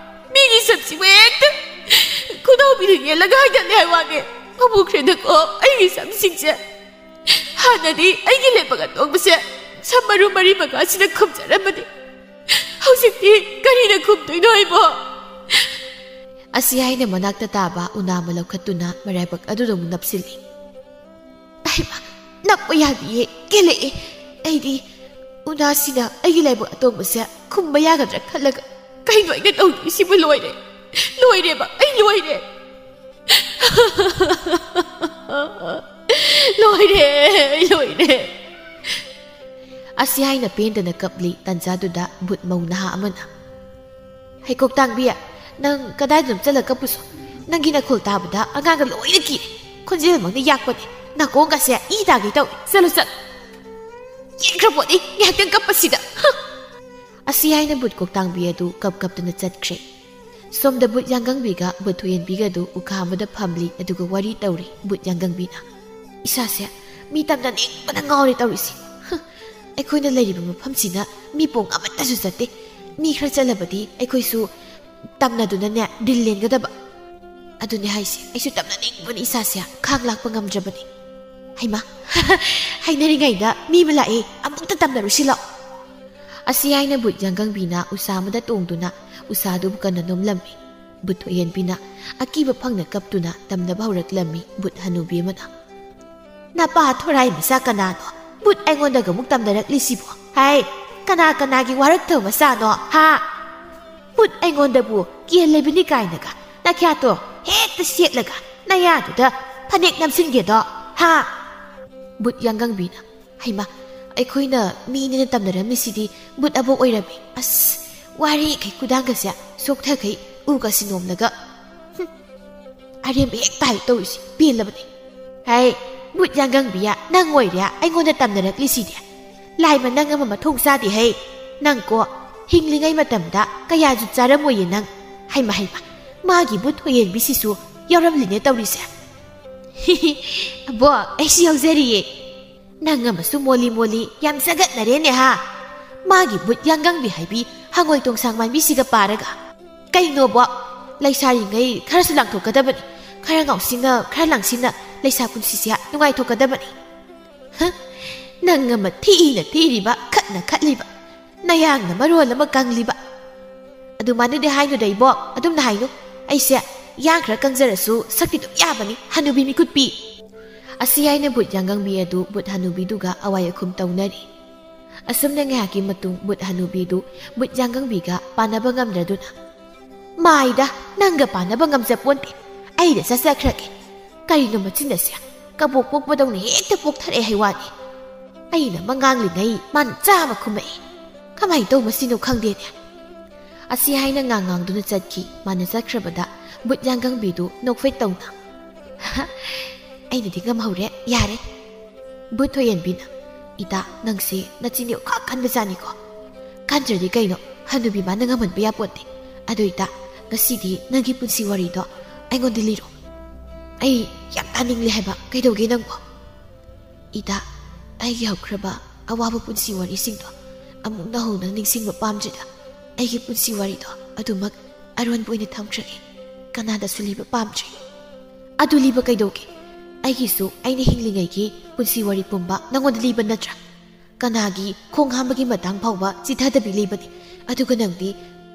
ꯃꯤꯒꯤ ꯁꯝꯁꯤꯕꯨ ꯍꯦꯛꯇ ꯈꯨꯗꯥꯎꯕꯤꯗ ꯌꯦꯜꯂꯒ ꯍꯥꯏꯗꯠꯂꯦ ꯍꯥꯏ ꯋꯥꯅꯦ꯫ ꯄꯥꯝꯃꯨꯈ꯭ꯔꯦꯗꯀꯣ ꯑꯩꯒꯤ ꯁꯝꯁꯤꯡꯁꯦ꯫ ꯍꯥꯟꯅꯗꯤ ꯑꯩꯒꯤ ꯂꯥꯏꯕꯛ ꯑꯇꯣꯡꯕꯁꯦ ꯁꯝ ꯃꯔꯨ ꯃꯔꯤ ꯃꯉꯥꯁꯤꯅ ꯈꯨꯝꯖꯔꯝꯕꯅꯤ꯫ ꯍꯧꯖꯤꯛꯇꯤ ꯀꯔꯤꯅ ꯈꯨꯝꯗꯣꯏꯅꯣ ꯑꯩꯕꯣ? ꯑꯁꯤ ꯍꯥꯏꯅ ꯃꯅꯥꯛꯇ ꯇꯥꯕ ꯎꯅꯥ ꯑꯃ ꯂꯧꯈꯠꯇꯨꯅ ꯃꯔꯥꯏꯕꯛ ꯑꯗꯨꯗ ꯑꯃꯨꯛ ꯅꯞꯁꯤꯜꯂꯤ꯫ ꯍꯩꯃꯥ, ꯅꯞꯄ ꯌꯥꯗꯤꯌꯦ, ꯀꯦꯜꯂꯛꯑꯦ꯫ ꯑꯩꯗꯤ ꯎꯅꯥꯁꯤꯅ ꯑꯩꯒꯤ ꯂꯥꯏꯕꯛ ꯑꯇꯣꯡꯕꯁꯦ ꯈꯨꯝꯕ ꯌꯥꯒꯗ꯭ꯔꯥ ꯈꯜꯂꯒ ꯀꯩꯅꯣ ꯑꯩꯅ ꯇꯧꯗꯣꯏꯁꯤꯕꯨ? ꯂꯣꯏꯔꯦ, ꯂꯣꯏꯔꯦꯕ, ꯑꯩ ꯂꯣꯏꯔꯦ꯫ ꯂꯣꯏꯔꯦ, ꯑꯩ ꯂꯣꯏꯔꯦ꯫ ꯑꯁꯤ ꯍꯥꯏꯅ ꯄꯦꯟꯗꯅ ꯀꯞꯂꯤ꯫ ꯇꯟꯖꯥꯗꯨꯗ ꯕꯨꯠ ꯃꯧ ꯅꯍꯥ ꯑꯃꯅ, "ꯍꯩꯀꯣꯛ ꯇꯥꯡꯕꯤ, ꯅꯪ ꯀꯗꯥꯏꯗꯅꯣ ꯆꯠꯂ ꯀꯞꯄꯨꯁꯣ? ꯅꯪꯒꯤ ꯅꯈꯣꯜ ꯇꯥꯕꯗ ꯑꯉꯥꯡꯒ ꯂꯣꯏꯅ ꯀꯤꯔꯦ꯫ ꯈꯣꯟꯖꯦꯜꯃꯛꯅ ꯌꯥꯛꯄꯅꯦ, ꯅꯥꯀꯣꯡꯒꯁꯦ ꯏ ꯇꯥꯒꯦ ꯇꯧꯏ꯫ ꯆꯠꯂꯨ, ꯆꯠꯂꯨ꯫ ꯌꯦꯡꯈ꯭ꯔ ꯄꯣꯠꯅꯤ ꯉꯥꯏꯍꯥꯛꯇꯪ ꯀꯞꯄꯁꯤꯗ꯫" ꯍ! ꯑꯁꯤ ꯍꯥꯏꯅ ꯕꯨꯠ ꯀꯣꯛꯇꯥꯡꯕꯤ ꯑꯗꯨ ꯀꯞ ꯀꯞꯇꯅ ꯆꯠꯈ꯭ꯔꯦ꯫ ꯁꯣꯝꯗ ꯕꯨꯠ ꯌꯥꯡꯒꯪꯕꯤꯒ ꯕꯨꯠ ꯊꯣꯏꯍꯦꯟꯕꯤꯒ ꯑꯗꯨ ꯎꯈꯥ ꯑꯃꯗ ꯐꯝꯂꯤ, ꯑꯗꯨꯒ ꯋꯥꯔꯤ ꯇꯧꯔꯤ꯫ ꯕꯨꯠ ꯌꯥꯡꯒꯪꯕꯤꯅ, "ꯏꯁꯥꯁꯦ ꯃꯤ ꯇꯝꯅꯅꯤꯡꯕꯅ ꯉꯥꯎꯔꯦ ꯇꯧꯔꯤꯁꯦ꯫ ꯍ, ꯑꯩꯈꯣꯏꯅ ꯂꯩꯔꯤꯕ ꯃꯐꯝꯁꯤꯅ ꯃꯤ ꯄꯣꯡ ꯑꯃꯠꯇꯁꯨ ꯆꯠꯇꯦ꯫ ꯃꯤ ꯈꯔ ꯆꯠꯂꯕꯗꯤ ꯑꯩꯈꯣꯏꯁꯨ ꯇꯝꯅꯗꯨꯅꯅꯦ ꯗꯤꯜ ꯂꯦꯟꯒꯗꯕ꯫ ꯑꯗꯨꯅꯦ ꯍꯥꯏꯁꯦ, ꯑꯩꯁꯨ ꯇꯝꯅꯅꯤꯡꯕꯅ ꯏꯁꯥꯁꯦ ꯈꯥꯡ ꯂꯥꯛꯄ ꯉꯝꯗ꯭ꯔꯕꯅꯤ꯫ ꯍꯩꯃꯥ, ꯍꯥꯏꯅꯔꯤꯉꯩꯗ ꯃꯤ ꯑꯃ ꯂꯥꯛꯑꯦ, ꯑꯃꯨꯛꯇ ꯇꯝꯅꯔꯨꯁꯤ ꯂꯥꯛꯑꯣ꯫" ꯑꯁꯤ ꯍꯥꯏꯅ ꯕꯨꯠ ꯌꯥꯡꯒꯪꯕꯤꯅ ꯎꯁꯥ ꯑꯃꯗ ꯇꯣꯡꯗꯨꯅ ꯎꯁꯥꯗꯨꯕꯨ ꯀꯟꯅ ꯅꯣꯝꯂꯝꯃꯤ꯫ ꯕꯨꯠ ꯊꯣꯏꯍꯦꯟꯕꯤꯅ ꯑꯀꯤꯕ ꯐꯪꯅ ꯀꯞꯇꯨꯅ ꯇꯝꯅꯕ ꯍꯧꯔꯛꯂꯝꯃꯤ꯫ ꯕꯨꯠ ꯍꯅꯨꯕꯤ ꯑꯃꯅ, "ꯅꯄꯥ ꯊꯣꯔꯥꯏ ꯃꯆꯥ ꯀꯅꯥꯅꯣ ꯕꯨꯠ ꯑꯩꯉꯣꯟꯗꯒ ꯑꯃꯨꯛ ꯇꯝꯅꯔꯛꯂꯤꯁꯤꯕꯣ? ꯍꯥꯏ, ꯀꯅꯥ ꯀꯅꯥꯒꯤ ꯋꯥꯔꯛꯊꯕ ꯃꯆꯥꯅꯣ, ꯍꯥ? ꯕꯨꯠ ꯑꯩꯉꯣꯟꯗꯕꯨ ꯀꯤꯍꯜꯂꯤꯕꯅꯤ ꯀꯥꯏꯅꯒ ꯅꯈ꯭ꯌꯥꯠꯇꯣ ꯍꯦꯛꯇ ꯁꯦꯠꯂꯒ ꯅꯌꯥꯗꯨꯗ ꯐꯅꯦꯛ ꯅꯝꯁꯤꯟꯒꯦꯗꯣ, ꯍꯥ?" ꯕꯨꯠ ꯌꯥꯡꯒꯪꯕꯤꯅ, "ꯍꯩꯃꯥ, ꯑꯩꯈꯣꯏꯅ ꯃꯤꯅꯦꯅ ꯇꯝꯅꯔꯝꯃꯤꯁꯤꯗꯤ ꯕꯨꯠ ꯑꯕꯣꯛ ꯑꯣꯏꯔꯝꯃꯤ꯫ ꯑꯁ, ꯋꯥꯔꯤꯈꯩ ꯈꯨꯗꯥꯡꯒꯁꯦ ꯁꯣꯛꯊꯈꯩ ꯎꯒꯁꯤ ꯅꯣꯝꯂꯒ꯫ ꯍꯨꯝ, ꯑꯔꯦꯝꯕ ꯍꯦꯛ ꯇꯥꯏ ꯇꯧꯔꯤꯁꯤ, ꯄꯦꯜꯂꯕꯅꯤ꯫ ꯍꯩ, ꯕꯨꯠ ꯌꯥꯡꯒꯪꯕꯤꯌꯥ, ꯅꯪ ꯑꯣꯏꯔꯦ ꯑꯩꯉꯣꯟꯗ ꯇꯝꯅꯔꯛꯂꯤꯁꯤꯗꯤ꯫ ꯂꯥꯏ ꯃꯅꯪ ꯑꯃ ꯃꯊꯣꯡ ꯆꯥꯗꯦ ꯍꯩ꯫ ꯅꯪ ꯀꯣ, ꯍꯤꯡꯂꯤꯉꯩ ꯃꯇꯝꯗ ꯀꯌꯥ ꯖꯨꯠ ꯆꯥꯔꯝꯃꯣꯏꯌꯦ ꯅꯪ꯫ ꯍꯩꯃꯥ, ꯍꯩꯃꯥ, ꯃꯥꯒꯤ ꯕꯨꯠ ꯍꯣꯌꯦꯟꯕꯤꯁꯤꯁꯨ ꯌꯥꯎꯔꯝꯂꯤꯅꯦ ꯇꯧꯔꯤꯁꯦ꯫" "ꯍꯤ ꯍꯤ, ꯑꯕꯣꯛ, ꯑꯩꯁꯨ ꯌꯥꯎꯖꯔꯤꯌꯦ꯫" "ꯅꯪ ꯑꯃꯁꯨ ꯃꯣꯂꯤ ꯃꯣꯂꯤ ꯌꯥꯝ ꯆꯒꯠꯅꯔꯦꯅꯦ ꯍꯥ? ꯃꯥꯒꯤ ꯕꯨꯠ ꯌꯥꯡꯒꯪꯕꯤ ꯍꯥꯏꯕꯤ ꯍꯪꯉꯣꯏ ꯇꯣꯡꯁꯥꯡ ꯃꯥꯟꯕꯤꯁꯤꯒ ꯄꯥꯔꯒ꯫ ꯀꯩꯅꯣꯕꯣ? ꯂꯩꯁꯥꯔꯤꯉꯩ ꯈꯔꯁꯨ ꯂꯥꯡꯊꯣꯛꯀꯗꯕꯅꯤ꯫ ꯈꯔ ꯉꯥꯎꯁꯤꯟꯅ, ꯈꯔ ꯂꯥꯡꯁꯤꯟꯅ ꯂꯩꯁꯥ ꯄꯨꯟꯁꯤꯁꯦ ꯅꯨꯡꯉꯥꯏꯊꯣꯛꯀꯗꯕꯅꯤ꯫" ꯅꯪ ꯑꯃ ꯊꯤꯅ ꯊꯤꯔꯤꯕ, ꯈꯠꯅ ꯈꯠꯂꯤꯕ, ꯅꯌꯥꯡꯅ ꯃꯔꯣꯜ ꯑꯃ ꯀꯪꯂꯤꯕ꯫ ꯑꯗꯨꯃꯥꯏꯅꯗꯤ ꯍꯥꯏꯅꯨꯗ ꯏꯕꯣꯛ, ꯑꯗꯨꯝꯅ ꯍꯥꯏꯅꯨ꯫ ꯑꯩꯁꯦ ꯌꯥꯡ ꯈꯔ ꯀꯪꯖꯔꯁꯨ ꯁꯛꯇꯤ ꯑꯗꯨꯝ ꯌꯥꯕꯅꯤ, ꯍꯅꯨꯕꯤ ꯃꯤꯀꯨꯠꯄꯤ꯫ ꯑꯁꯤ ꯍꯥꯏꯅ ꯕꯨꯠ ꯌꯥꯡꯒꯪꯕꯤ ꯑꯗꯨ ꯕꯨꯠ ꯍꯅꯨꯕꯤꯗꯨꯒ ꯑꯋꯥꯏ ꯑꯈꯨꯝ ꯇꯧꯅꯔꯤ꯫ ꯑꯁꯨꯝꯅ ꯉꯥꯏꯍꯥꯛꯀꯤ ꯃꯇꯨꯡ ꯕꯨꯠ ꯍꯅꯨꯕꯤꯗꯨ ꯕꯨꯠ ꯌꯥꯡꯒꯪꯕꯤꯒ ꯄꯥꯟꯅꯕ ꯉꯝꯗ꯭ꯔꯗꯨꯅ, "ꯃꯥꯏꯗ, ꯅꯪꯒ ꯄꯥꯟꯅꯕ ꯉꯝꯖꯄꯣꯟꯇꯦ, ꯑꯩꯗ ꯆꯠꯆꯈ꯭ꯔꯒꯦ꯫ ꯀꯔꯤꯅꯣ ꯃꯆꯤꯟ ꯑꯁꯦ ꯀꯕꯣꯛ ꯄꯣꯛꯄꯗꯧꯅ ꯍꯦꯛꯇ ꯄꯣꯛꯊꯔꯛꯑꯦ ꯍꯥꯏ ꯋꯥꯅꯤ꯫ ꯑꯩꯅ ꯑꯃ ꯉꯥꯡꯂꯤꯉꯩ ꯃꯥꯅ ꯆꯥꯝꯃ ꯈꯨꯝꯃꯛꯑꯦ꯫ ꯀꯃꯥꯏꯅ ꯇꯧꯕꯁꯤꯅꯣ ꯈꯪꯗꯦꯅꯦ"꯫ ꯑꯁꯤ ꯍꯥꯏꯅ ꯉꯥꯡ ꯉꯥꯡꯗꯨꯅ ꯆꯠꯈꯤ꯫ ꯃꯥꯅ ꯆꯠꯈ꯭ꯔꯕꯗ ꯕꯨꯠ ꯌꯥꯡꯒꯪꯕꯤꯗꯨ ꯅꯣꯛꯐꯦꯠ ꯇꯧꯅ, "ꯑꯩꯅꯗꯤ ꯉꯝꯍꯧꯔꯦ, ꯌꯥꯔꯦ"꯫ ꯕꯨꯠ ꯊꯣꯏꯍꯦꯟꯕꯤꯅ, "ꯏꯇꯥ, ꯅꯪꯁꯦ ꯅꯆꯤꯟ ꯌꯥꯝ ꯈꯥ ꯀꯟꯕꯖꯥꯠꯅꯤꯀꯣ꯫ ꯀꯟꯗ꯭ꯔꯗꯤ ꯀꯩꯅꯣ, ꯍꯅꯨꯕꯤ ꯃꯥꯅ ꯉꯝꯍꯟꯕ ꯌꯥꯄꯣꯟꯇꯦ꯫ ꯑꯗꯨ ꯏꯇꯥ, ꯉꯁꯤꯗꯤ ꯅꯪꯒꯤ ꯄꯨꯟꯁꯤ ꯋꯥꯔꯤꯗꯣ ꯑꯩꯉꯣꯟꯗ ꯂꯤꯔꯣ꯫ ꯑꯩ ꯌꯥꯝ ꯇꯥꯅꯤꯡꯂꯦ ꯍꯥꯏꯕ, ꯀꯩꯗꯧꯒꯦ ꯅꯪꯕꯣ?" "ꯏꯇꯥ, ꯑꯩꯒꯤ ꯍꯧꯈ꯭ꯔꯕ ꯑꯋꯥꯕ ꯄꯨꯟꯁꯤ ꯋꯥꯔꯤꯁꯤꯡꯗꯣ ꯑꯃꯨꯛ ꯅꯧꯍꯧꯅ ꯅꯤꯡꯁꯤꯡꯕ ꯄꯥꯝꯗ꯭ꯔꯤꯗ꯫ ꯑꯩꯒꯤ ꯄꯨꯟꯁꯤ ꯋꯥꯔꯤꯗꯣ ꯑꯗꯨꯃꯛ ꯑꯔꯣꯟꯕ ꯑꯣꯏꯅ ꯊꯝꯈ꯭ꯔꯒꯦ꯫ ꯀꯅꯥꯗꯁꯨ ꯂꯤꯕ ꯄꯥꯝꯗ꯭ꯔꯤ"꯫ "ꯑꯗꯨ ꯂꯤꯕ ꯀꯩꯗꯧꯒꯦ? ꯑꯩꯒꯤꯁꯨ ꯑꯩꯅ ꯍꯤꯡꯂꯤꯉꯩꯒꯤ ꯄꯨꯟꯁꯤ ꯋꯥꯔꯤ ꯄꯨꯝꯕ ꯅꯪꯉꯣꯟꯗ ꯂꯤꯕ ꯅꯠꯇ꯭ꯔꯥ? ꯀꯅꯥꯒꯤ ꯈꯣꯡ ꯍꯥꯝꯕꯒꯤ ꯃꯇꯥꯡ ꯐꯥꯎꯕ ꯆꯤꯊꯗꯕꯤ ꯂꯤꯕꯅꯤ꯫ ꯑꯗꯨꯒ ꯅꯪꯗꯤ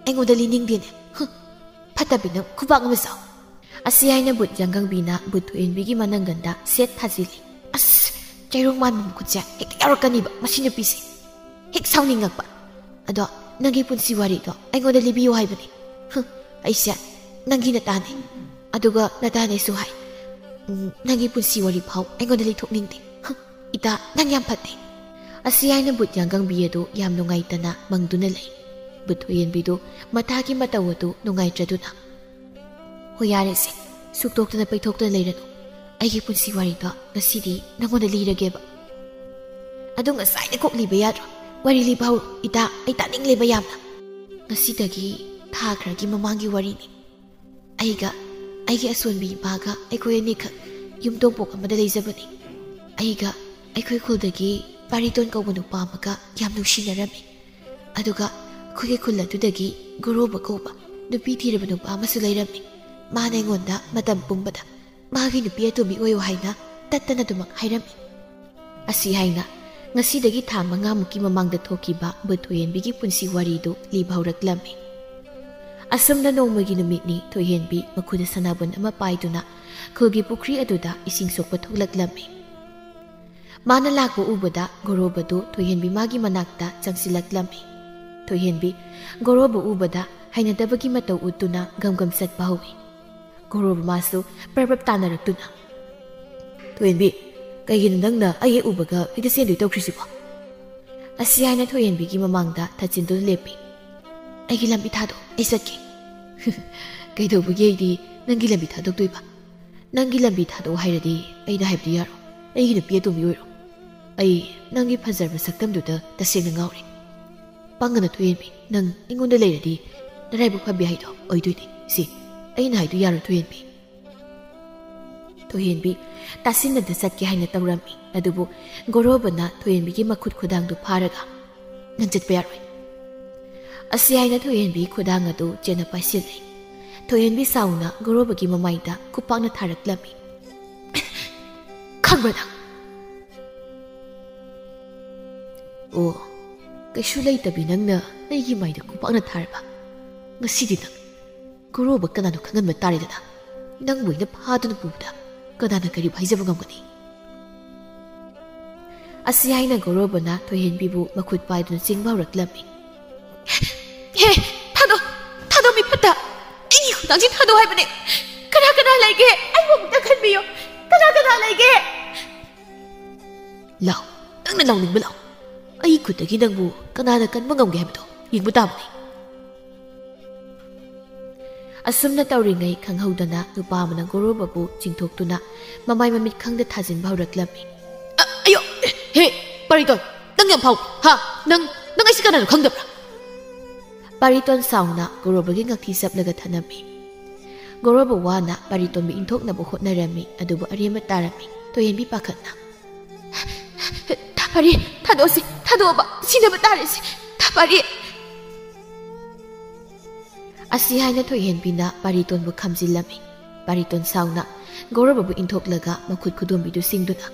ꯑꯩꯉꯣꯟꯗ ꯂꯤꯅꯤꯡꯗꯦꯅꯦ꯫ ꯍꯨꯝ, ꯐꯠꯇꯕꯤ ꯅꯪ, ꯈꯨꯕꯥꯛ ꯑꯃ ꯆꯥꯎ"꯫ ꯑꯁꯤ ꯍꯥꯏꯅ ꯕꯨꯠ ꯌꯥꯡꯒꯪꯕꯤꯅ ꯕꯨꯠ ꯊꯣꯏꯍꯦꯟꯕꯤꯒꯤ ꯃꯅꯪꯒꯟꯗ ꯁꯦꯠ ꯊꯥꯖꯤꯜꯂꯤ꯫ ꯑꯁ, ꯆꯩꯔꯣꯡ ꯃꯥꯟꯕ ꯃꯈꯨꯠꯁꯦ ꯍꯦꯛꯇ ꯌꯥꯎꯔꯛꯀꯅꯤꯕ ꯃꯁꯤ ꯅꯨꯄꯤꯁꯦ꯫ ꯍꯦꯛ ꯁꯥꯎꯅꯤꯡꯉꯛꯄ꯫ "ꯑꯗꯣ ꯅꯪꯒꯤ ꯄꯨꯟꯁꯤ ꯋꯥꯔꯤꯗꯣ ꯑꯩꯉꯣꯟꯗ ꯂꯤꯕꯤꯌꯨ ꯍꯥꯏꯕꯅꯤ꯫ ꯍꯨꯝ, ꯑꯩꯁꯦ ꯅꯪꯒꯤ ꯅꯇꯥꯅꯤ꯫ ꯑꯗꯨꯒ ꯅꯇꯥꯅꯦꯁꯨ ꯍꯥꯏ꯫ ꯎꯝ, ꯅꯪꯒꯤ ꯄꯨꯟꯁꯤ ꯋꯥꯔꯤ ꯐꯥꯎ ꯑꯩꯉꯣꯟꯗ ꯂꯤꯊꯣꯛꯅꯤꯡꯗꯦ꯫ ꯍꯨꯝ, ꯏꯇꯥ, ꯅꯪ ꯌꯥꯝ ꯐꯠꯇꯦ"꯫ ꯑꯁꯤ ꯍꯥꯏꯅ ꯕꯨꯠ ꯌꯥꯡꯒꯪꯕꯤ ꯑꯗꯨ ꯌꯥꯝ ꯅꯨꯡꯉꯥꯏꯇꯅ ꯃꯪꯗꯨꯅ ꯂꯩ꯫ ꯕꯨꯠ ꯊꯣꯏꯍꯦꯟꯕꯤꯗꯨ ꯃꯊꯥꯒꯤ ꯃꯇꯧ ꯑꯗꯨ ꯅꯨꯡꯉꯥꯏꯇ꯭ꯔꯗꯨꯅ, "ꯍꯣꯏ, ꯌꯥꯔꯦꯁꯦ, ꯁꯨꯛꯇꯣꯛꯇꯅ ꯄꯩꯊꯣꯛꯇꯅ ꯂꯩꯔꯅꯨ꯫ ꯑꯩꯒꯤ ꯄꯨꯟꯁꯤ ꯋꯥꯔꯤꯗꯣ ꯉꯁꯤꯗꯤ ꯅꯪꯉꯣꯟꯗ ꯂꯤꯔꯒꯦꯕ"꯫ "ꯑꯗꯨ ꯉꯁꯥꯏꯅ ꯀꯣꯛ ꯂꯤꯕ ꯌꯥꯗ꯭ꯔꯣ? ꯋꯥꯔꯤ ꯂꯤꯕ ꯍꯧꯔꯣ, ꯏꯇꯥ, ꯑꯩ ꯇꯥꯅꯤꯡꯂꯦꯕ ꯌꯥꯝꯅ"꯫ "ꯉꯁꯤꯗꯒꯤ ꯊꯥ ꯈꯔꯒꯤ ꯃꯃꯥꯡꯒꯤ ꯋꯥꯔꯤꯅꯤ꯫ ꯑꯩꯒ ꯑꯩꯒꯤ ꯑꯁꯣꯟꯕꯤ ꯏꯃꯥꯒ ꯑꯩꯈꯣꯏ ꯑꯅꯤꯈꯛ ꯌꯨꯝ ꯇꯣꯡꯄꯣꯛ ꯑꯃꯗ ꯂꯩꯖꯕꯅꯤ꯫ ꯑꯩꯒ ꯑꯩꯈꯣꯏ ꯈꯨꯜꯗꯒꯤ ꯄꯥꯔꯤꯇꯣꯟ ꯀꯧꯕ ꯅꯨꯄꯥ ꯑꯃꯒ ꯌꯥꯝ ꯅꯨꯡꯁꯤꯅꯔꯝꯃꯤ꯫ ꯑꯗꯨꯒ ꯑꯩꯈꯣꯏꯒꯤ ꯈꯨꯜ ꯑꯗꯨꯗꯒꯤ ꯒꯣꯔꯣꯕ ꯀꯧꯕ ꯅꯨꯄꯤ ꯊꯤꯔꯕ ꯅꯨꯄꯥ ꯑꯃꯁꯨ ꯂꯩꯔꯝꯃꯤ꯫ ꯃꯥꯅ ꯑꯩꯉꯣꯟꯗ ꯃꯇꯝ ꯄꯨꯝꯕꯗ ꯃꯥꯒꯤ ꯅꯨꯄꯤ ꯑꯇꯣꯝꯕꯤ ꯑꯣꯏꯌꯨ ꯍꯥꯏꯅ ꯇꯠꯇꯅ ꯑꯗꯨꯃꯛ ꯍꯥꯏꯔꯝꯃꯤ"꯫ ꯑꯁꯤ ꯍꯥꯏꯅ ꯉꯁꯤꯗꯒꯤ ꯊꯥ ꯃꯉꯥꯃꯨꯛꯀꯤ ꯃꯃꯥꯡꯗ ꯊꯣꯛꯈꯤꯕ ꯕꯨꯠ ꯊꯣꯏꯍꯦꯟꯕꯤꯒꯤ ꯄꯨꯟꯁꯤ ꯋꯥꯔꯤꯗꯨ ꯂꯤꯕ ꯍꯧꯔꯛꯂꯝꯃꯤ꯫ ꯑꯁꯨꯝꯅ ꯅꯣꯡꯃꯒꯤ ꯅꯨꯃꯤꯠꯅꯤ꯫ ꯊꯣꯏꯍꯦꯟꯕꯤ ꯃꯈꯨꯗ ꯁꯅꯥꯕꯨꯟ ꯑꯃ ꯄꯥꯏꯗꯨꯅ ꯈꯨꯜꯒꯤ ꯄꯨꯈ꯭ꯔꯤ ꯑꯗꯨꯗ ꯏꯁꯤꯡ ꯁꯣꯛꯄ ꯊꯣꯛꯂꯛꯂꯝꯃꯤ꯫ ꯃꯥꯅ ꯂꯥꯛꯄ ꯎꯕꯗ ꯒꯣꯔꯣꯕꯗꯨ ꯊꯣꯏꯍꯦꯟꯕꯤ ꯃꯥꯒꯤ ꯃꯅꯥꯛꯇ ꯆꯪꯁꯤꯜꯂꯛꯂꯝꯃꯤ꯫ ꯊꯣꯏꯍꯦꯟꯕꯤ ꯒꯣꯔꯣꯕ ꯎꯕꯗ ꯍꯩꯅꯗꯕꯒꯤ ꯃꯇꯧ ꯎꯠꯇꯨꯅ ꯒꯝ ꯒꯝ ꯆꯠꯄ ꯍꯧꯏ꯫ ꯒꯣꯔꯣꯕ ꯃꯥꯁꯨ ꯄ꯭ꯔꯞ ꯄ꯭ꯔꯞ ꯇꯥꯟꯅꯔꯛꯇꯨꯅ, "ꯊꯣꯏꯍꯦꯟꯕꯤ, ꯀꯩꯒꯤꯅꯣ ꯅꯪꯅ ꯑꯩ ꯍꯦꯛ ꯎꯕꯒ ꯍꯦꯛꯇ ꯆꯦꯟꯗꯣꯏ ꯇꯧꯈ꯭ꯔꯤꯁꯤꯕꯣ?" ꯑꯁꯤ ꯍꯥꯏꯅ ꯊꯣꯏꯍꯦꯟꯕꯤꯒꯤ ꯃꯃꯥꯡꯗ ꯊꯠꯆꯤꯟꯗꯨꯅ ꯂꯦꯞꯄꯤ꯫ "ꯑꯩꯒꯤ ꯂꯝꯕꯤ ꯊꯥꯗꯣꯛ, ꯑꯩ ꯆꯠꯀꯦ꯫" "ꯀꯩꯗꯧꯕꯒꯤ ꯑꯩꯗꯤ ꯅꯪꯒꯤ ꯂꯝꯕꯤ ꯊꯥꯗꯣꯛꯇꯣꯏꯕ? ꯅꯪꯒꯤ ꯂꯝꯕꯤ ꯊꯥꯗꯣꯛꯑꯣ ꯍꯥꯏꯔꯗꯤ ꯑꯩꯅ ꯍꯥꯏꯕꯗꯤ ꯌꯥꯔꯣ꯫ ꯑꯩꯒꯤ ꯅꯨꯄꯤ ꯑꯇꯣꯝꯕꯤ ꯑꯣꯏꯔꯣ꯫ ꯑꯩ ꯅꯪꯒꯤ ꯐꯖꯔꯕ ꯁꯛꯇꯝꯗꯨꯗ ꯇꯁꯦꯡꯅ ꯉꯥꯎꯔꯦ꯫ ꯄꯪꯒꯅꯨ ꯊꯣꯏꯍꯦꯟꯕꯤ, ꯅꯪ ꯑꯩꯉꯣꯟꯗ ꯂꯩꯔꯗꯤ ꯅꯔꯥꯏꯕꯛ ꯐꯕꯤ ꯍꯥꯏꯗꯣ ꯑꯣꯏꯗꯣꯏꯅꯦ꯫ ꯁꯤ ꯑꯩꯅ ꯍꯥꯏꯗꯣ ꯌꯥꯔꯣ ꯊꯣꯏꯍꯦꯟꯕꯤ?" ꯊꯣꯏꯍꯦꯟꯕꯤ ꯇꯥꯁꯤꯟꯅꯗ ꯆꯠꯀꯦ ꯍꯥꯏꯅ ꯇꯧꯔꯝꯃꯤ, ꯑꯗꯨꯕꯨ ꯒꯣꯔꯣꯕꯅ ꯊꯣꯏꯍꯦꯟꯕꯤꯒꯤ ꯃꯈꯨꯠ ꯈꯨꯗꯥꯡꯗꯨ ꯐꯥꯔꯒ, "ꯅꯪ ꯆꯠꯄ ꯌꯥꯔꯣꯏ꯫" ꯑꯁꯤ ꯍꯥꯏꯅ ꯊꯣꯏꯍꯦꯟꯕꯤ ꯈꯨꯗꯥꯡ ꯑꯗꯨ ꯆꯦꯟꯅ ꯄꯥꯏꯁꯤꯜꯂꯤ꯫ ꯊꯣꯏꯍꯦꯟꯕꯤ ꯁꯥꯎꯅ ꯒꯣꯔꯣꯕꯒꯤ ꯃꯃꯥꯏꯗ ꯈꯨꯄꯥꯛꯅ ꯊꯥꯔꯛꯂꯝꯃꯤ꯫ "ꯈꯪꯕ꯭ꯔꯥ ꯅꯪ?" "ꯑꯣ, ꯀꯩꯁꯨ ꯂꯩꯇꯕꯤ ꯅꯪꯅ ꯑꯩꯒꯤ ꯃꯥꯏꯗ ꯈꯨꯄꯥꯛꯅ ꯊꯥꯔꯕ? ꯉꯁꯤꯗꯤ ꯅꯪ ꯒꯣꯔꯣꯕ ꯀꯅꯥꯅꯣ ꯈꯪꯍꯟꯕ ꯇꯥꯔꯦꯗꯅ꯫ ꯅꯪꯕꯨ ꯑꯩꯅ ꯐꯥꯗꯨꯅ ꯄꯨꯕꯗ ꯀꯅꯥꯅ ꯀꯔꯤꯕꯨ ꯍꯥꯏꯖꯕ ꯉꯝꯒꯅꯤ?" ꯑꯁꯤ ꯍꯥꯏꯅ ꯒꯣꯔꯣꯕꯅ ꯊꯣꯏꯍꯦꯟꯕꯤꯕꯨ ꯃꯈꯨꯠ ꯄꯥꯏꯗꯨꯅ ꯆꯤꯡꯕ ꯍꯧꯔꯛꯂꯝꯃꯤ꯫ "ꯍꯦ, ꯊꯥꯗꯣ, ꯊꯥꯗꯣ, ꯃꯤ ꯐꯠꯇ! ꯑꯩꯒꯤ ꯈꯨꯗꯥꯡꯁꯤ ꯊꯥꯗꯣ ꯍꯥꯏꯕꯅꯦ! ꯀꯅꯥ ꯀꯅꯥ ꯂꯩꯒꯦ? ꯑꯩꯕꯨ ꯑꯃꯨꯛꯇ ꯈꯟꯕꯤꯌꯨ! ꯀꯅꯥ ꯀꯅꯥ ꯂꯩꯒꯦ?" "ꯂꯥꯎ, ꯅꯪꯅ ꯂꯥꯎꯅꯤꯡꯕ ꯂꯥꯎ꯫ ꯑꯩ ꯈꯨꯠꯇꯒꯤ ꯅꯪꯕꯨ ꯀꯅꯥꯅ ꯀꯟꯕ ꯉꯝꯒꯦ ꯍꯥꯏꯕꯗꯣ ꯌꯦꯡꯕ ꯇꯥꯕꯅꯤ꯫" ꯑꯁꯨꯝꯅ ꯇꯧꯔꯤꯉꯩ ꯈꯪꯍꯧꯗꯅ ꯅꯨꯄꯥ ꯑꯃꯅ ꯒꯣꯔꯣꯕꯕꯨ ꯆꯤꯡꯊꯣꯛꯇꯨꯅ ꯃꯃꯥꯏ ꯃꯃꯤꯠ ꯈꯪꯗ ꯊꯥꯖꯤꯟꯕ ꯍꯧꯔꯛꯂꯝꯃꯤ꯫ "ꯑ-, ꯑꯌꯣ! ꯍꯦ, ꯄꯥꯔꯤꯇꯣꯟ, ꯅꯪ ꯌꯥꯝ ꯐꯥꯎ-, ꯍꯥ? ꯅꯪ, ꯅꯪ ꯑꯩꯁꯤ ꯀꯅꯥꯅꯣ ꯈꯪꯗꯕ꯭ꯔꯥ?" ꯄꯥꯔꯤꯇꯣꯟ ꯁꯥꯎꯅ ꯒꯣꯔꯣꯕꯒꯤ ꯉꯛꯊꯤ ꯆꯞꯂꯒ ꯊꯅꯝꯃꯤ꯫ ꯒꯣꯔꯣꯕ ꯋꯥꯅ ꯄꯥꯔꯤꯇꯣꯟꯕꯨ ꯏꯟꯊꯣꯛꯅꯕ ꯍꯣꯠꯅꯔꯝꯃꯤ, ꯑꯗꯨꯕꯨ ꯑꯔꯦꯝꯕ ꯇꯥꯔꯝꯃꯤ꯫ ꯊꯣꯏꯍꯦꯟꯕꯤ ꯄꯥꯈꯠꯅ, "ꯊꯥ ꯄꯥꯔꯤ, ꯊꯥꯗꯣꯛꯑꯁꯤ, ꯊꯥꯗꯣꯛꯑꯕ ꯁꯤꯅꯕ ꯇꯥꯔꯦꯁꯤ, ꯊꯥ ꯄꯥꯔꯤ!" ꯑꯁꯤ ꯍꯥꯏꯅ ꯊꯣꯏꯍꯦꯟꯕꯤꯅ ꯄꯥꯔꯤꯇꯣꯟꯕꯨ ꯈꯝꯖꯤꯜꯂꯝꯃꯤ꯫ ꯄꯥꯔꯤꯇꯣꯟ ꯁꯥꯎꯅ ꯒꯧꯔꯕꯕꯨ ꯏꯟꯊꯣꯛꯂꯒ ꯃꯈꯨꯠ ꯈꯨꯗꯣꯝꯕꯤꯗꯨ ꯁꯤꯡꯗꯨꯅ,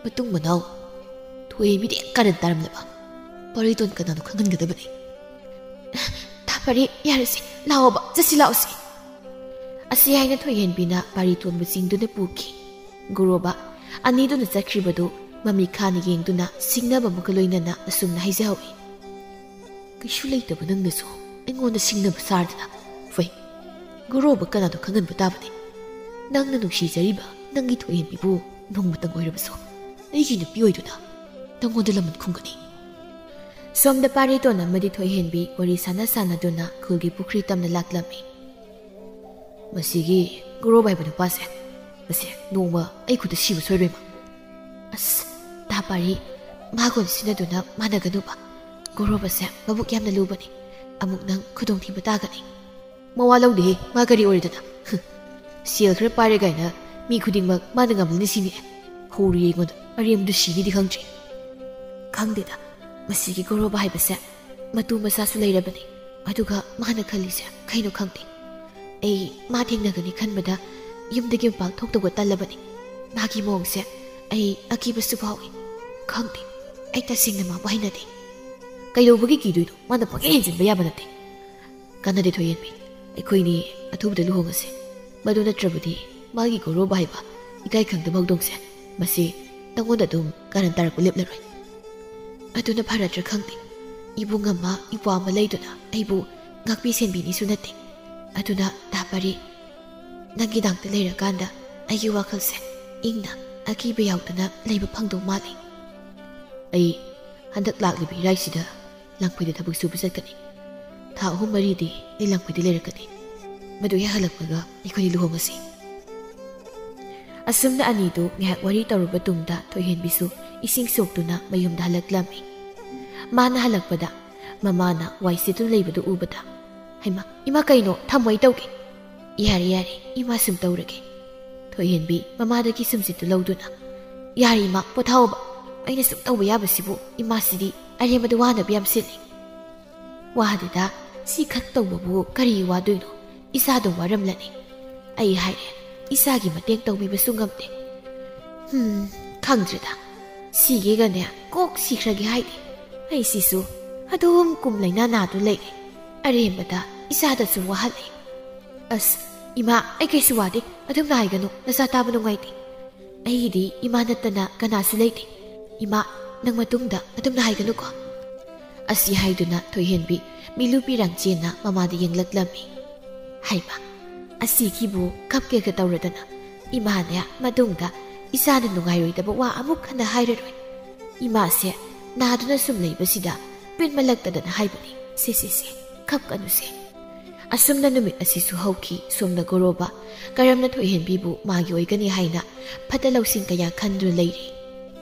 ꯃꯇꯨꯡ ꯃꯅꯥꯎ ꯊꯣꯏꯍꯦꯟꯕꯤꯗꯤ ꯍꯦꯛ ꯀꯥꯔꯟ ꯇꯥꯔꯝꯂꯕ꯫ ꯄꯥꯔꯤꯇꯣꯟ ꯀꯅꯥꯅꯣ ꯈꯪꯍꯟꯒꯗꯕꯅꯤ꯫ "ꯊꯥ ꯄꯥꯔꯤ, ꯌꯥꯔꯦꯁꯦ, ꯂꯥꯛꯑꯣꯕ, ꯆꯠꯁꯤ ꯂꯥꯛꯑꯣꯁꯦ"꯫ ꯑꯁꯤ ꯍꯥꯏꯅ ꯊꯣꯏꯍꯦꯟꯕꯤꯅ ꯄꯥꯔꯤꯇꯣꯟꯕꯨ ꯆꯤꯡꯗꯨꯅ ꯄꯨꯈꯤ꯫ ꯒꯣꯔꯣꯕ ꯑꯅꯤꯗꯨꯅ ꯆꯠꯈ꯭ꯔꯤꯕꯗꯨ ꯃꯃꯤ ꯈꯥꯅ ꯌꯦꯡꯗꯨꯅ ꯁꯤꯡꯅꯕ ꯑꯃꯒ ꯂꯣꯏꯅꯅ ꯑꯁꯨꯝꯅ ꯍꯥꯏꯖꯍꯧꯏ꯫ "ꯀꯩꯁꯨ ꯂꯩꯇꯕ ꯅꯪꯅꯁꯨ ꯑꯩꯉꯣꯟꯗ ꯁꯤꯡꯅꯕ ꯁꯥꯔꯗꯅ꯫ ꯐꯩ, ꯒꯣꯔꯣꯕ ꯀꯅꯥꯅꯣ ꯈꯪꯍꯟꯕ ꯇꯥꯕꯅꯤ꯫ ꯅꯪꯅ ꯅꯨꯡꯁꯤꯖꯔꯤꯕ ꯅꯪꯒꯤ ꯊꯣꯏꯍꯦꯟꯕꯤꯕꯨ ꯅꯣꯡꯃꯇꯪ ꯑꯣꯏꯔꯕꯁꯨ ꯑꯩꯒꯤ ꯅꯨꯄꯤ ꯑꯣꯏꯗꯨꯅ ꯅꯪꯉꯣꯟꯗ ꯂꯃꯟ ꯈꯨꯝꯒꯅꯤ"꯫ ꯁꯣꯝꯗ ꯄꯥꯔꯤꯇꯣꯟ ꯑꯃꯗꯤ ꯊꯣꯏꯍꯦꯟꯕꯤ ꯋꯥꯔꯤ ꯁꯥꯟꯅ ꯁꯥꯟꯅꯗꯨꯅ ꯈꯨꯜꯒꯤ ꯄꯨꯈ꯭ꯔꯤ ꯇꯝꯅ ꯂꯥꯛꯂꯝꯃꯤ꯫ "ꯃꯁꯤꯒꯤ ꯒꯣꯔꯣꯕ ꯍꯥꯏꯕ ꯅꯨꯄꯥꯁꯦ, ꯃꯁꯦ ꯅꯣꯡꯃ ꯑꯩ ꯈꯨꯠꯇ ꯁꯤꯕ ꯁꯣꯏꯔꯣꯏ ꯃꯥ꯫ ꯑꯁ, ꯇꯥ ꯄꯥꯔꯤ, ꯃꯥꯒ ꯑꯣꯟꯁꯤꯟꯅꯗꯨꯅ ꯃꯥꯟꯅꯒꯅꯨꯕ꯫ ꯒꯣꯔꯣꯕꯁꯦ ꯃꯕꯨꯛ ꯌꯥꯝꯅ ꯂꯨꯕꯅꯤ꯫ ꯑꯃꯨꯛ ꯅꯪ ꯈꯨꯗꯣꯡꯊꯤꯕ ꯇꯥꯒꯅꯤ"꯫ "ꯃꯋꯥ ꯂꯧꯗꯦꯍꯦ, ꯃꯥ ꯀꯔꯤ ꯑꯣꯏꯔꯗꯅ? ꯍꯨꯝ, ꯁꯦꯜ ꯈꯔ ꯄꯥꯏꯔꯦ ꯀꯥꯏꯅ ꯃꯤ ꯈꯨꯗꯤꯡꯃꯛ ꯃꯥꯅ ꯉꯝꯂꯅꯤ ꯁꯤꯅꯤ꯫ ꯍꯧꯔꯤ ꯑꯩꯉꯣꯟꯗ, ꯑꯔꯦꯝꯕꯗ ꯁꯤꯅꯤꯗꯤ ꯈꯪꯗ꯭ꯔꯤ"꯫ "ꯈꯪꯗꯦꯗ, ꯃꯁꯤꯒꯤ ꯒꯣꯔꯣꯕ ꯍꯥꯏꯕꯁꯦ ꯃꯇꯨ ꯃꯆꯥꯁꯨ ꯂꯩꯔꯕꯅꯤ꯫ ꯑꯗꯨꯒ ꯃꯥꯅ ꯈꯜꯂꯤꯁꯦ ꯀꯩꯅꯣ ꯈꯪꯗꯦ꯫ ꯑꯩ ꯃꯥ ꯊꯦꯡꯅꯒꯅꯤ ꯈꯟꯕꯗ ꯌꯨꯝꯗꯒꯤ ꯃꯄꯥꯟ ꯊꯣꯛꯇꯧꯕ ꯇꯜꯂꯕꯅꯤ꯫ ꯃꯥꯒꯤ ꯃꯑꯣꯡꯁꯦ ꯑꯩ ꯑꯀꯤꯕꯁꯨ ꯐꯥꯎꯏ꯫ ꯈꯪꯗꯦ, ꯑꯩ ꯇꯁꯦꯡꯅ ꯃꯥꯕꯨ ꯍꯩꯅꯗꯦ"꯫ "ꯀꯩꯗꯧꯕꯒꯤ ꯀꯤꯗꯣꯏꯅꯣ? ꯃꯥꯅ ꯄꯪꯍꯦꯟ ꯍꯦꯟꯖꯤꯟꯕ ꯌꯥꯕ ꯅꯠꯇꯦ"꯫ "ꯀꯥꯟꯅꯗꯦ ꯊꯣꯏꯍꯦꯟꯕꯤ, ꯑꯩꯈꯣꯏꯅꯤ ꯑꯊꯨꯕꯗ ꯂꯨꯍꯣꯡꯉꯁꯤ꯫ ꯃꯗꯨ ꯅꯠꯇ꯭ꯔꯕꯗꯤ ꯃꯥꯒꯤ ꯒꯣꯔꯣꯕ ꯍꯥꯏꯕ ꯏꯀꯥꯏ ꯈꯪꯗꯕ ꯍꯧꯗꯣꯡꯁꯦ ꯃꯁꯤ ꯅꯪꯉꯣꯟꯗ ꯑꯗꯨꯝ ꯀꯥꯔꯟ ꯇꯥꯔꯛꯄ ꯂꯦꯞꯂꯔꯣꯏ"꯫ "ꯑꯗꯨꯅ ꯐꯔꯗ꯭ꯔꯥ ꯈꯪꯗꯦ꯫ ꯏꯕꯨꯡ ꯑꯃ, ꯏꯄ꯭ꯋꯥ ꯑꯃ ꯂꯩꯗꯨꯅ ꯑꯩꯕꯨ ꯉꯥꯛꯄꯤ ꯁꯦꯟꯕꯤꯅꯤꯁꯨ ꯅꯠꯇꯦ꯫ ꯑꯗꯨꯅ ꯇꯥ ꯄꯥꯔꯤ, ꯅꯪꯒꯤ ꯅꯥꯛꯇ ꯂꯩꯔꯀꯥꯟꯗ ꯑꯩꯒꯤ ꯋꯥꯈꯜꯁꯦ ꯏꯪꯅ, ꯑꯀꯤꯕ ꯌꯥꯎꯗꯅ ꯂꯩꯕ ꯐꯪꯗꯧ ꯃꯥꯜꯂꯤ"꯫ "ꯑꯩ ꯍꯟꯗꯛ ꯂꯥꯛꯂꯤꯕ ꯏꯔꯥꯏꯁꯤꯗ ꯂꯥꯡꯐꯩꯗ ꯊꯕꯛ ꯁꯨꯕ ꯆꯠꯀꯅꯤ꯫ ꯊꯥ ꯑꯍꯨꯝ ꯃꯔꯤꯗꯤ ꯑꯩ ꯂꯥꯡꯐꯩꯗ ꯂꯩꯔꯛꯀꯅꯤ꯫ ꯃꯗꯨ ꯍꯦꯛ ꯍꯜꯂꯛꯄꯒ ꯑꯩꯈꯣꯏꯅꯤ ꯂꯨꯍꯣꯡꯉꯁꯤ"꯫ ꯑꯁꯨꯝꯅ ꯑꯅꯤꯗꯨ ꯉꯥꯏꯍꯥꯛ ꯋꯥꯔꯤ ꯇꯧꯔꯕ ꯇꯨꯡꯗ ꯊꯣꯏꯍꯦꯟꯕꯤꯁꯨ ꯏꯁꯤꯡ ꯁꯣꯛꯇꯨꯅ ꯃꯌꯨꯝꯗ ꯍꯜꯂꯛꯂꯝꯃꯤ꯫ ꯃꯥꯅ ꯍꯜꯂꯛꯄꯗ ꯃꯃꯥꯅ ꯋꯥꯏ ꯁꯤꯠꯇꯨꯅ ꯂꯩꯕꯗꯨ ꯎꯕꯗ, "ꯍꯩꯃꯥ, ꯏꯃꯥ, ꯀꯩꯅꯣ? ꯊꯝꯃꯣ, ꯑꯩ ꯇꯧꯒꯦ"꯫ "ꯌꯥꯔꯦ, ꯌꯥꯔꯦ, ꯏꯃꯥ ꯁꯨꯝ ꯇꯧꯔꯒꯦ"꯫ ꯊꯣꯏꯍꯦꯟꯕꯤ ꯃꯃꯥꯗꯒꯤ ꯁꯨꯝꯁꯤꯠꯇꯨ ꯂꯧꯗꯨꯅ, "ꯌꯥꯔꯦ ꯏꯃꯥ, ꯄꯣꯊꯥꯎꯕ꯫ ꯑꯩꯅ ꯁꯨꯝ ꯇꯧꯕ ꯌꯥꯕꯁꯤꯕꯨ ꯏꯃꯥꯁꯤꯗꯤ ꯑꯔꯦꯝꯕꯗ ꯋꯥꯅꯕ ꯌꯥꯝ ꯁꯤꯜꯂꯤ"꯫ "ꯋꯥꯗꯦꯗ, ꯁꯤ ꯈꯛ ꯇꯧꯕꯕꯨ ꯀꯔꯤ ꯋꯥꯗꯣꯏꯅꯣ? ꯏꯆꯥꯗꯣ ꯋꯥꯔꯝꯂꯅꯤ꯫ ꯑꯩ ꯍꯥꯏꯔꯦ, ꯏꯆꯥꯒꯤ ꯃꯇꯦꯡ ꯇꯧꯕꯤꯕꯁꯨ ꯉꯝꯗꯦ"꯫ "ꯍꯨꯝ, ꯈꯪꯗ꯭ꯔꯦꯗ, ꯁꯤꯒꯦꯒꯅꯦ ꯀꯣꯛ ꯁꯤꯈ꯭ꯔꯒꯦ ꯍꯥꯏꯗꯦ꯫ ꯑꯩꯁꯤꯁꯨ ꯑꯗꯨꯝ ꯀꯨꯝ ꯂꯩꯅꯥ ꯅꯥꯗꯨ ꯂꯩꯔꯦ꯫ ꯑꯔꯦꯝꯕꯗ ꯏꯆꯥꯗꯁꯨ ꯋꯥꯍꯜꯂꯦ꯫ ꯑꯁ, ꯏꯃꯥ, ꯑꯩ ꯀꯩꯁꯨ ꯋꯥꯗꯦ, ꯑꯗꯨꯝꯅ ꯍꯥꯏꯒꯅꯨ, ꯅꯆꯥ ꯇꯥꯕ ꯅꯨꯡꯉꯥꯏꯇꯦ꯫ ꯑꯩꯒꯤꯗꯤ ꯏꯃꯥ ꯅꯠꯇꯅ ꯀꯅꯥꯁꯨ ꯂꯩꯇꯦ꯫ ꯏꯃꯥ, ꯅꯪ ꯃꯇꯨꯡꯗ ꯑꯗꯨꯝꯅ ꯍꯥꯏꯒꯅꯨꯀꯣ꯫ ꯑꯁꯤ ꯍꯥꯏꯗꯨꯅ ꯊꯣꯏꯍꯦꯟꯕꯤ ꯃꯤꯂꯨ ꯄꯤꯔꯥꯡ ꯆꯦꯟꯅ ꯃꯃꯥꯗ ꯌꯦꯡꯂꯛꯂꯝꯃꯤ꯫ ꯍꯩꯃꯥ, ꯑꯁꯤꯒꯤꯕꯨ ꯀꯞꯀꯦꯒ ꯇꯧꯔꯗꯅ꯫ ꯏꯃꯥꯅꯦ ꯃꯇꯨꯡꯗ ꯏꯆꯥꯅ ꯅꯨꯡꯉꯥꯏꯔꯣꯏꯗꯕ ꯋꯥ ꯑꯃꯨꯛ ꯍꯟꯅ ꯍꯥꯏꯔꯔꯣꯏ꯫ ꯏꯃꯥꯁꯦ ꯅꯥꯗꯨꯅ ꯁꯨꯝ ꯂꯩꯕꯁꯤꯗ ꯄꯦꯟꯃꯜꯂꯛꯇꯗꯅ ꯍꯥꯏꯕꯅꯤ꯫ ꯁꯦ, ꯁꯦ, ꯁꯦ, ꯀꯞꯀꯅꯨꯁꯦ꯫ ꯑꯁꯨꯝꯅ ꯅꯨꯃꯤꯠ ꯑꯁꯤꯁꯨ ꯍꯧꯈꯤ꯫ ꯁꯣꯝꯗ ꯒꯣꯔꯣꯕ ꯀꯔꯝꯅ ꯊꯣꯏꯍꯦꯟꯕꯤꯕꯨ ꯃꯥꯒꯤ ꯑꯣꯏꯒꯅꯤ ꯍꯥꯏꯅ ꯐꯠꯇ ꯂꯧꯁꯤꯡ ꯀꯌꯥ ꯈꯟꯗꯨꯅ ꯂꯩꯔꯤ꯫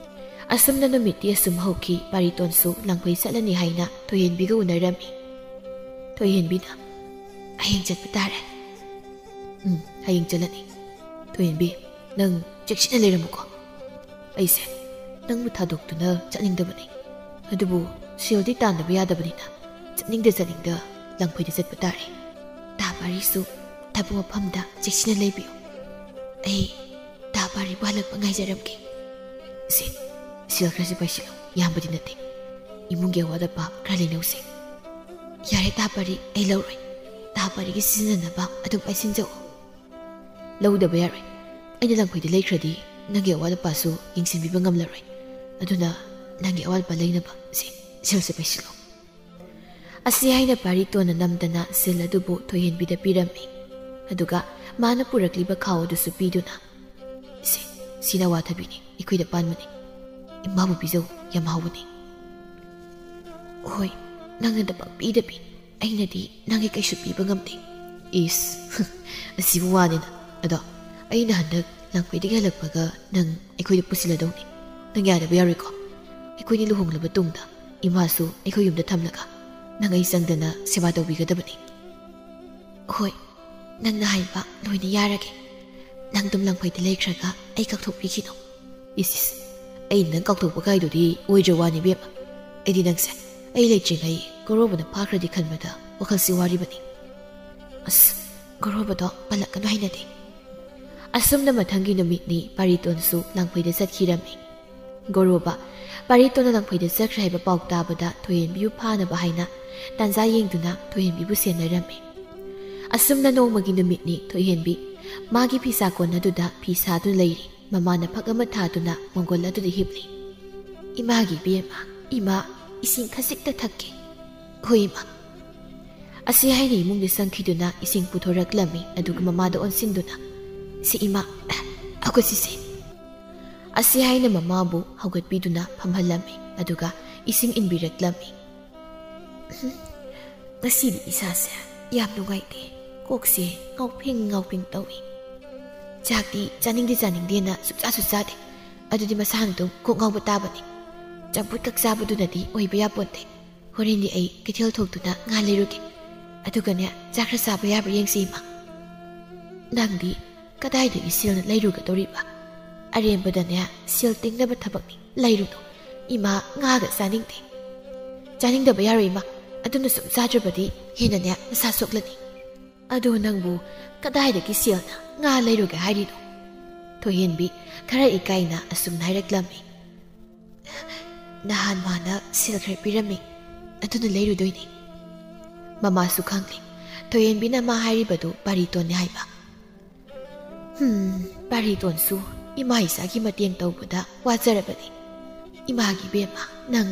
ꯑꯁꯨꯝꯅ ꯅꯨꯃꯤꯠꯇꯤ ꯑꯁꯨꯝ ꯍꯧꯈꯤ꯫ ꯄꯥꯔꯤꯇꯣꯟꯁꯨ ꯂꯥꯡꯐꯩ ꯆꯠꯂꯅꯤ ꯍꯥꯏꯅ ꯊꯣꯏꯍꯦꯟꯕꯤꯒ ꯎꯅꯔꯝꯃꯤ꯫ ꯊꯣꯏꯍꯦꯟꯕꯤꯅ, "ꯍꯌꯦꯡ ꯆꯠꯄ ꯇꯥꯔꯦ꯫" "ꯎꯝ, ꯍꯌꯦꯡ ꯆꯠꯂꯅꯤ꯫ ꯊꯣꯏꯍꯦꯟꯕꯤ, ꯅꯪ ꯆꯦꯛꯁꯤꯟꯅ ꯂꯩꯔꯝꯃꯨꯀꯣ꯫ ꯑꯩꯁꯦ ꯅꯪꯕꯨ ꯊꯥꯗꯣꯛꯇꯨꯅ ꯆꯠꯅꯤꯡꯗꯕꯅꯤ꯫ ꯑꯗꯨꯕꯨ ꯁꯦꯜꯗꯤ ꯇꯥꯟꯗꯕ ꯌꯥꯗꯕꯅꯤꯅ ꯆꯠꯅꯤꯡꯗ ꯆꯠꯅꯤꯡꯗ ꯂꯥꯡꯐꯩꯗ ꯆꯠꯄ ꯇꯥꯔꯦ꯫ ꯇꯥ ꯄꯥꯔꯤꯁꯨ ꯊꯕꯛ ꯃꯐꯝꯗ ꯆꯦꯛꯁꯤꯟꯅ ꯂꯩꯕꯤꯌꯨ꯫ ꯑꯩ ꯇꯥ ꯄꯥꯔꯤꯕꯨ ꯍꯜꯂꯛꯄ ꯉꯥꯏꯖꯔꯝꯒꯦ꯫ ꯁꯦ, ꯁꯦꯜ ꯈꯔꯁꯤ ꯄꯥꯏꯁꯤꯜꯂꯨ꯫ ꯌꯥꯝꯕꯗꯤ ꯅꯠꯇꯦ꯫ ꯏꯃꯨꯡꯒꯤ ꯑꯋꯥꯠ ꯑꯄꯥ ꯈꯔ ꯂꯩꯅꯧꯁꯦ꯫" "ꯌꯥꯔꯦ ꯇꯥ ꯄꯥꯔꯤ, ꯑꯩ ꯂꯧꯔꯣꯏ꯫ ꯇꯥ ꯄꯥꯔꯤꯒꯤ ꯁꯤꯖꯤꯟꯅꯅꯕ ꯑꯗꯨꯝ ꯄꯥꯏꯁꯤꯟꯖꯧ꯫" "ꯂꯧꯗꯕ ꯌꯥꯔꯣꯏ꯫ ꯑꯩꯅ ꯂꯥꯡꯐꯩꯗ ꯂꯩꯈ꯭ꯔꯗꯤ ꯅꯪꯒꯤ ꯑꯋꯥꯠ ꯑꯄꯥꯁꯨ ꯌꯦꯡꯁꯤꯟꯕꯤꯕ ꯉꯝꯂꯔꯣꯏ꯫ ꯑꯗꯨꯅ ꯅꯪꯒꯤ ꯑꯋꯥꯠ ꯑꯄꯥ ꯂꯩꯅꯕ ꯁꯦ, ꯁꯦꯜꯁꯦ ꯄꯥꯏꯁꯤꯜꯂꯣ꯫" ꯑꯁꯤ ꯍꯥꯏꯅ ꯄꯥꯔꯤꯇꯣꯟꯅ ꯅꯝꯗꯅ ꯁꯦꯜ ꯑꯗꯨꯕꯨ ꯊꯣꯏꯍꯦꯟꯕꯤꯗ ꯄꯤꯔꯝꯃꯤ꯫ ꯑꯗꯨꯒ ꯃꯥꯅ ꯄꯨꯔꯛꯂꯤꯕ ꯈꯥꯎ ꯑꯗꯨꯁꯨ ꯄꯤꯗꯨꯅ, "ꯁꯦ, ꯁꯤꯅ ꯑꯋꯥꯊꯕꯤꯅꯤ, ꯑꯩꯈꯣꯏꯗ ꯄꯥꯟꯕꯅꯤ꯫ ꯏꯃꯥꯕꯨ ꯄꯤꯖꯧ, ꯌꯥꯝ ꯍꯥꯎꯕꯅꯤ꯫" "ꯍꯣꯏ, ꯅꯪꯅꯗ ꯄꯪꯄꯤꯗ ꯄꯤ꯫ ꯑꯩꯅꯗꯤ ꯅꯪꯒꯤ ꯀꯩꯁꯨ ꯄꯤꯕ ꯉꯝꯗꯦ꯫" "ꯏꯁ, ꯑꯁꯤꯕꯨ ꯋꯥꯅꯤꯅ꯫ ꯑꯗꯣ ꯑꯩꯅ ꯍꯟꯗꯛ ꯂꯥꯡꯐꯩꯗꯒꯤ ꯍꯜꯂꯛꯄꯒ ꯅꯪ ꯑꯩꯈꯣꯏꯗ ꯄꯨꯁꯤꯜꯂꯗꯧꯅꯤ꯫ ꯅꯪ ꯌꯥꯗꯕ ꯌꯥꯔꯣꯏꯀꯣ꯫ ꯑꯩꯈꯣꯏꯅꯤ ꯂꯨꯍꯣꯡꯂꯕ ꯇꯨꯡꯗ ꯏꯃꯥꯁꯨ ꯑꯩꯈꯣꯏ ꯌꯨꯝꯗ ꯊꯝꯂꯒ ꯅꯪ ꯑꯩ ꯆꯪꯗꯅ ꯁꯦꯕꯥ ꯇꯧꯕꯤꯒꯗꯕꯅꯤ꯫" "ꯍꯣꯏ, ꯅꯪꯅ ꯍꯥꯏꯕ ꯂꯣꯏꯅ ꯌꯥꯔꯒꯦ꯫ ꯅꯪ ꯑꯗꯨꯝ ꯂꯥꯡꯐꯩꯗ ꯂꯩꯈ꯭ꯔꯒ ꯑꯩ ꯀꯥꯎꯊꯣꯛꯄꯤꯈꯤꯅꯣ꯫" "ꯏꯁ, ꯏꯁ, ꯑꯩ ꯅꯪ ꯀꯥꯎꯊꯣꯛꯄ ꯀꯥꯏꯗꯨꯗꯤ ꯑꯣꯏꯗ꯭ꯔ ꯋꯥꯅꯤ ꯏꯕꯦꯝꯃ꯫ ꯑꯩꯗꯤ ꯅꯪꯁꯦ ꯑꯩ ꯂꯩꯇ꯭ꯔꯤꯉꯩ ꯒꯣꯔꯣꯕꯅ ꯐꯥꯈ꯭ꯔꯗꯤ ꯈꯟꯕꯗ ꯋꯥꯈꯜꯁꯤ ꯋꯥꯔꯤꯕꯅꯤ꯫" "ꯑꯁ, ꯒꯣꯔꯣꯕꯗꯣ ꯄꯜꯂꯛꯀꯅꯨ, ꯍꯩꯅꯗꯦ꯫" ꯑꯁꯨꯝꯅ ꯃꯊꯪꯒꯤ ꯅꯨꯃꯤꯠꯅꯤ ꯄꯥꯔꯤꯇꯣꯟꯁꯨ ꯂꯥꯡꯐꯩꯗ ꯆꯠꯈꯤꯔꯝꯃꯤ꯫ ꯒꯣꯔꯣꯕ ꯄꯥꯔꯤꯇꯣꯟꯅ ꯂꯥꯡꯐꯩꯗ ꯆꯠꯈ꯭ꯔꯦ ꯍꯥꯏꯕ ꯄꯥꯎ ꯇꯥꯕꯗ ꯊꯣꯏꯍꯦꯟꯕꯤꯕꯨ ꯐꯥꯅꯕ ꯍꯥꯏꯅ ꯇꯥꯟꯖꯥ ꯌꯦꯡꯗꯨꯅ ꯊꯣꯏꯍꯦꯟꯕꯤꯕꯨ ꯁꯦꯟꯅꯔꯝꯃꯤ꯫ ꯑꯁꯨꯝꯅ ꯅꯣꯡꯃꯒꯤ ꯅꯨꯃꯤꯠꯅꯤ ꯊꯣꯏꯍꯦꯟꯕꯤ ꯃꯥꯒꯤ ꯐꯤꯁꯥ ꯀꯣꯟ ꯑꯗꯨꯗ ꯐꯤ ꯁꯥꯗꯨꯅ ꯂꯩꯔꯤ꯫ ꯃꯃꯥꯅ ꯐꯛ ꯑꯃ ꯊꯥꯗꯨꯅ ꯃꯪꯒꯣꯜ ꯑꯗꯨꯗ ꯍꯤꯞꯂꯤ꯫ "ꯏꯃꯥꯒꯤ ꯏꯕꯦꯝꯃ, ꯏꯃꯥ, ꯏꯁꯤꯡ ꯈꯖꯤꯛꯇ ꯊꯛꯀꯦ꯫" "ꯍꯣꯏ, ꯏꯃꯥ꯫" ꯑꯁꯤ ꯍꯥꯏꯅ ꯏꯃꯨꯡꯗ ꯆꯪꯈꯤꯗꯨꯅ ꯏꯁꯤꯡ ꯄꯨꯊꯣꯔꯛꯂꯝꯃꯤ, ꯑꯗꯨꯒ ꯃꯃꯥꯗ ꯑꯣꯟꯁꯤꯟꯗꯨꯅ, "ꯁꯤ ꯏꯃꯥ, ꯍꯧꯒꯠꯁꯤꯁꯦ꯫" ꯑꯁꯤ ꯍꯥꯏꯅ ꯃꯃꯥꯕꯨ ꯍꯧꯒꯠꯄꯤꯗꯨꯅ ꯐꯝꯍꯜꯂꯝꯃꯤ, ꯑꯗꯨꯒ ꯏꯁꯤꯡ ꯏꯟꯕꯤꯔꯛꯂꯝꯃꯤ꯫ "ꯉꯁꯤꯗꯤ ꯏꯁꯥꯁꯦ ꯌꯥꯝ ꯅꯨꯡꯉꯥꯏꯇꯦ, ꯀꯣꯛꯁꯦ ꯉꯥꯎꯐꯤꯡ ꯉꯥꯎꯐꯤꯡ ꯇꯧꯏ꯫ ꯆꯥꯛꯇꯤ ꯆꯥꯅꯤꯡꯗꯦ ꯆꯥꯅꯤꯡꯗꯦꯅ ꯁꯨꯛꯆꯥꯁꯨ ꯆꯥꯗꯦ, ꯑꯗꯨꯗꯤ ꯃꯁꯥꯅ ꯑꯗꯨꯝ ꯀꯣꯛ ꯉꯥꯎꯕ ꯇꯥꯕꯅꯤ꯫ ꯆꯝꯐꯨꯠ ꯈꯛ ꯆꯥꯕꯗꯨꯅꯗꯤ ꯑꯣꯏꯕ ꯌꯥꯄꯣꯟꯇꯦ꯫ ꯍꯣꯔꯦꯟꯗꯤ ꯑꯩ ꯀꯩꯊꯦꯜ ꯊꯣꯛꯇꯨꯅ ꯉꯥ ꯂꯩꯔꯨꯒꯦ, ꯑꯗꯨꯒꯅꯦ ꯆꯥꯛ ꯈꯔ ꯆꯥꯕ ꯌꯥꯕ꯭ꯔꯥ ꯌꯦꯡꯁꯤ ꯏꯃꯥ꯫" "ꯅꯪꯗꯤ ꯀꯗꯥꯏꯗꯒꯤ ꯁꯦꯜꯅ ꯂꯩꯔꯨꯒꯗꯧꯔꯤꯕ? ꯑꯔꯦꯝꯕꯗꯅꯦ ꯁꯦꯜ ꯇꯤꯡꯅꯕ ꯊꯕꯛꯅꯤ, ꯂꯩꯔꯨꯅꯨ꯫ ꯏꯃꯥ ꯉꯥꯒ ꯆꯥꯅꯤꯡꯗꯦ꯫" "ꯆꯥꯅꯤꯡꯗꯕ ꯌꯥꯔꯣꯏ ꯏꯃꯥ, ꯑꯗꯨꯅ ꯁꯨꯝ ꯆꯥꯗ꯭ꯔꯕꯗꯤ ꯍꯦꯟꯅꯅꯦ ꯃꯁꯥ ꯁꯣꯛꯂꯅꯤ꯫" "ꯑꯗꯣ ꯅꯪꯕꯨ ꯀꯗꯥꯏꯗꯒꯤ ꯁꯦꯜꯅ ꯉꯥ ꯂꯩꯔꯨꯒꯦ ꯍꯥꯏꯔꯤꯅꯣ?" ꯊꯣꯏꯍꯦꯟꯕꯤ ꯈꯔ ꯏꯀꯥꯏꯅ ꯑꯁꯨꯝꯅ ꯍꯥꯏꯔꯛꯂꯝꯃꯤ꯫ "ꯅꯍꯥꯟ ꯃꯥꯅ ꯁꯦꯜ ꯈꯔ ꯄꯤꯔꯝꯃꯤ, ꯑꯗꯨꯅ ꯂꯩꯔꯨꯗꯣꯏꯅꯤ꯫" ꯃꯃꯥꯁꯨ ꯈꯪꯂꯤ ꯊꯣꯏꯍꯦꯟꯕꯤꯅ ꯃꯥ ꯍꯥꯏꯔꯤꯕꯗꯨ ꯄꯥꯔꯤꯇꯣꯟꯅꯤ ꯍꯥꯏꯕ꯫ "ꯍꯝ, ꯄꯥꯔꯤꯇꯣꯟꯁꯨ ꯏꯃꯥ ꯏꯆꯥꯒꯤ ꯃꯇꯦꯡ ꯇꯧꯕꯗ ꯋꯥꯖꯔꯕꯅꯤ꯫ ꯏꯃꯥꯒꯤ ꯏꯕꯦꯝꯃ, ꯅꯪ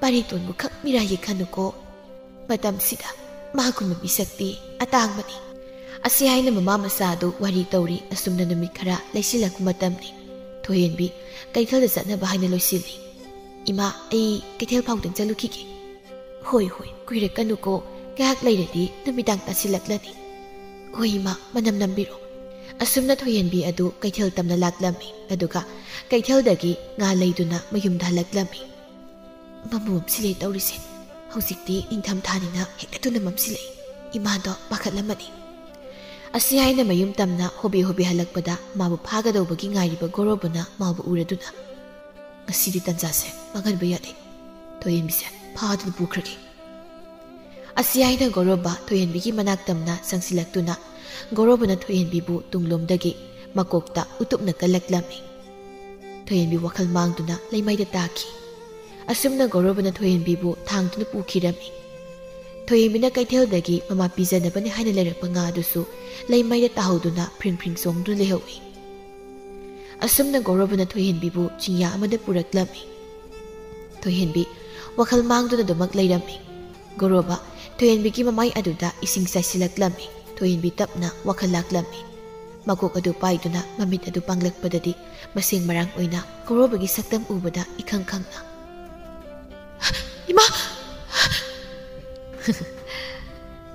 ꯄꯥꯔꯤꯇꯣꯟꯕꯨ ꯈꯛ ꯃꯤꯔꯥꯏꯒꯦ ꯈꯟꯅꯨꯀꯣ꯫ ꯃꯇꯝꯁꯤꯗ ꯃꯥꯒꯨꯝꯕ ꯃꯤꯁꯛꯇꯤ ꯑꯇꯥꯡꯕꯅꯤ꯫" ꯑꯁꯤ ꯍꯥꯏꯅ ꯃꯃꯥ ꯃꯆꯥ ꯑꯗꯨ ꯋꯥꯔꯤ ꯇꯧꯔꯤ꯫ ꯑꯁꯨꯝꯅ ꯅꯨꯃꯤꯠ ꯈꯔ ꯂꯩꯁꯤꯜꯂꯛꯄ ꯃꯇꯝꯅꯤ꯫ ꯊꯣꯏꯍꯦꯟꯕꯤ ꯀꯩꯊꯦꯜꯗ ꯆꯠꯅꯕ ꯍꯥꯏꯅ ꯂꯣꯏꯁꯤꯜꯂꯤ꯫ "ꯏꯃꯥ, ꯑꯩ ꯀꯩꯊꯦꯜ ꯐꯥꯎꯗꯪ ꯆꯠꯂꯨꯈꯤꯒꯦ꯫" "ꯍꯣꯏ, ꯍꯣꯏ, ꯀꯨꯏꯔꯛꯀꯅꯨꯀꯣ, ꯉꯥꯏꯍꯥꯛ ꯂꯩꯔꯗꯤ ꯅꯨꯃꯤꯗꯥꯡ ꯇꯥꯁꯤꯜꯂꯛꯂꯅꯤ꯫" "ꯍꯣꯏ ꯏꯃꯥ, ꯃꯅꯝ ꯅꯝꯕꯤꯔꯣ꯫" ꯑꯁꯨꯝꯅ ꯊꯣꯏꯍꯦꯟꯕꯤ ꯑꯗꯨ ꯀꯩꯊꯦꯜ ꯇꯝꯅ ꯂꯥꯛꯂꯝꯃꯤ, ꯑꯗꯨꯒ ꯀꯩꯊꯦꯜꯗꯒꯤ ꯉꯥ ꯂꯩꯗꯨꯅ ꯃꯌꯨꯝꯗ ꯍꯜꯂꯛꯂꯝꯃꯤ꯫ "ꯃꯝꯕꯨ ꯃꯝꯁꯤꯜꯂꯦ ꯇꯧꯔꯤꯁꯦ, ꯍꯧꯖꯤꯛꯇꯤ ꯅꯤꯡꯊꯝꯊꯥꯅꯤꯅ ꯍꯦꯛꯇ ꯊꯨꯅ ꯃꯝꯁꯤꯜꯂꯦ, ꯏꯃꯥꯗꯣ ꯄꯥꯈꯠꯂꯝꯃꯅꯤ꯫" ꯑꯁꯤ ꯍꯥꯏꯅ ꯃꯌꯨꯝ ꯇꯝꯅ ꯍꯣꯕꯦ ꯍꯣꯕꯦ ꯍꯜꯂꯛꯄꯗ ꯃꯥꯕꯨ ꯐꯥꯒꯗꯧꯕꯒꯤ ꯉꯥꯏꯔꯤꯕ ꯒꯣꯔꯣꯕꯅ ꯃꯥꯕꯨ ꯎꯔꯗꯨꯅ, "ꯉꯁꯤꯗꯤ ꯇꯟꯖꯥꯁꯦ ꯃꯥꯡꯍꯟꯕ ꯌꯥꯗꯦ, ꯊꯣꯏꯍꯦꯟꯕꯤꯁꯦ ꯐꯥꯗꯨꯅ ꯄꯨꯈ꯭ꯔꯒꯦ꯫" ꯑꯁꯤ ꯍꯥꯏꯅ ꯒꯣꯔꯣꯕ ꯊꯣꯏꯍꯦꯟꯕꯤꯒꯤ ꯃꯅꯥꯛ ꯇꯝꯅ ꯆꯪꯁꯤꯜꯂꯛꯇꯨꯅ ꯒꯣꯔꯣꯕꯅ ꯊꯣꯏꯍꯦꯟꯕꯤꯕꯨ ꯇꯨꯡꯂꯣꯝꯗꯒꯤ ꯃꯀꯣꯛꯇ ꯎꯇꯨꯞꯅ ꯀꯜꯂꯛꯂꯝꯃꯤ꯫ ꯊꯣꯏꯍꯦꯟꯕꯤ ꯋꯥꯈꯜ ꯃꯥꯡꯗꯨꯅ ꯂꯩꯃꯥꯏꯗ ꯇꯥꯈꯤ꯫ ꯑꯁꯨꯝꯅ ꯒꯧꯔꯕꯅ ꯊꯣꯏꯍꯦꯟꯕꯤꯕꯨ ꯊꯥꯡꯗꯨꯅ ꯄꯨꯈꯤꯔꯝꯃꯤ꯫ ꯊꯣꯏꯍꯦꯟꯕꯤꯅ ꯀꯩꯊꯦꯜꯗꯒꯤ ꯃꯃꯥ ꯄꯤꯖꯅꯕꯅꯤ ꯍꯥꯏꯅ ꯂꯩꯔꯛꯄ ꯉꯥ ꯑꯗꯨꯁꯨ ꯂꯩꯃꯥꯏꯗ ꯇꯥꯍꯧꯗꯨꯅ ꯐ꯭ꯔꯤꯡ ꯐ꯭ꯔꯤꯡ ꯆꯣꯡꯗꯨꯅ ꯂꯩꯍꯧꯏ꯫ ꯑꯁꯨꯝꯅ ꯒꯧꯔꯕꯅ ꯊꯣꯏꯍꯦꯟꯕꯤꯕꯨ ꯆꯤꯡꯌꯥ ꯑꯃꯗ ꯄꯨꯔꯛꯂꯝꯃꯤ꯫ ꯊꯣꯏꯍꯦꯟꯕꯤ ꯋꯥꯈꯜ ꯃꯥꯡꯗꯨꯅ ꯑꯗꯨꯃꯛ ꯂꯩꯔꯝꯃꯤ꯫ ꯒꯧꯔꯕ ꯊꯣꯏꯍꯦꯟꯕꯤꯒꯤ ꯃꯃꯥꯏ ꯑꯗꯨꯗ ꯏꯁꯤꯡ ꯆꯥꯏꯁꯤꯜꯂꯛꯂꯝꯃꯤ꯫ ꯊꯣꯏꯍꯦꯟꯕꯤ ꯇꯞꯅ ꯋꯥꯈꯜ ꯂꯥꯛꯂꯝꯃꯤ꯫ ꯃꯀꯣꯛ ꯑꯗꯨ ꯄꯥꯏꯗꯨꯅ ꯃꯃꯤꯠ ꯑꯗꯨ ꯄꯥꯡꯂꯛꯄꯗꯗꯤ ꯃꯁꯦꯡ ꯃꯔꯥꯡ ꯑꯣꯏꯅ ꯒꯧꯔꯕꯒꯤ ꯁꯛꯇꯝ ꯎꯕꯗ ꯏꯈꯪ ꯈꯪꯅ, "ꯏꯃꯥ!"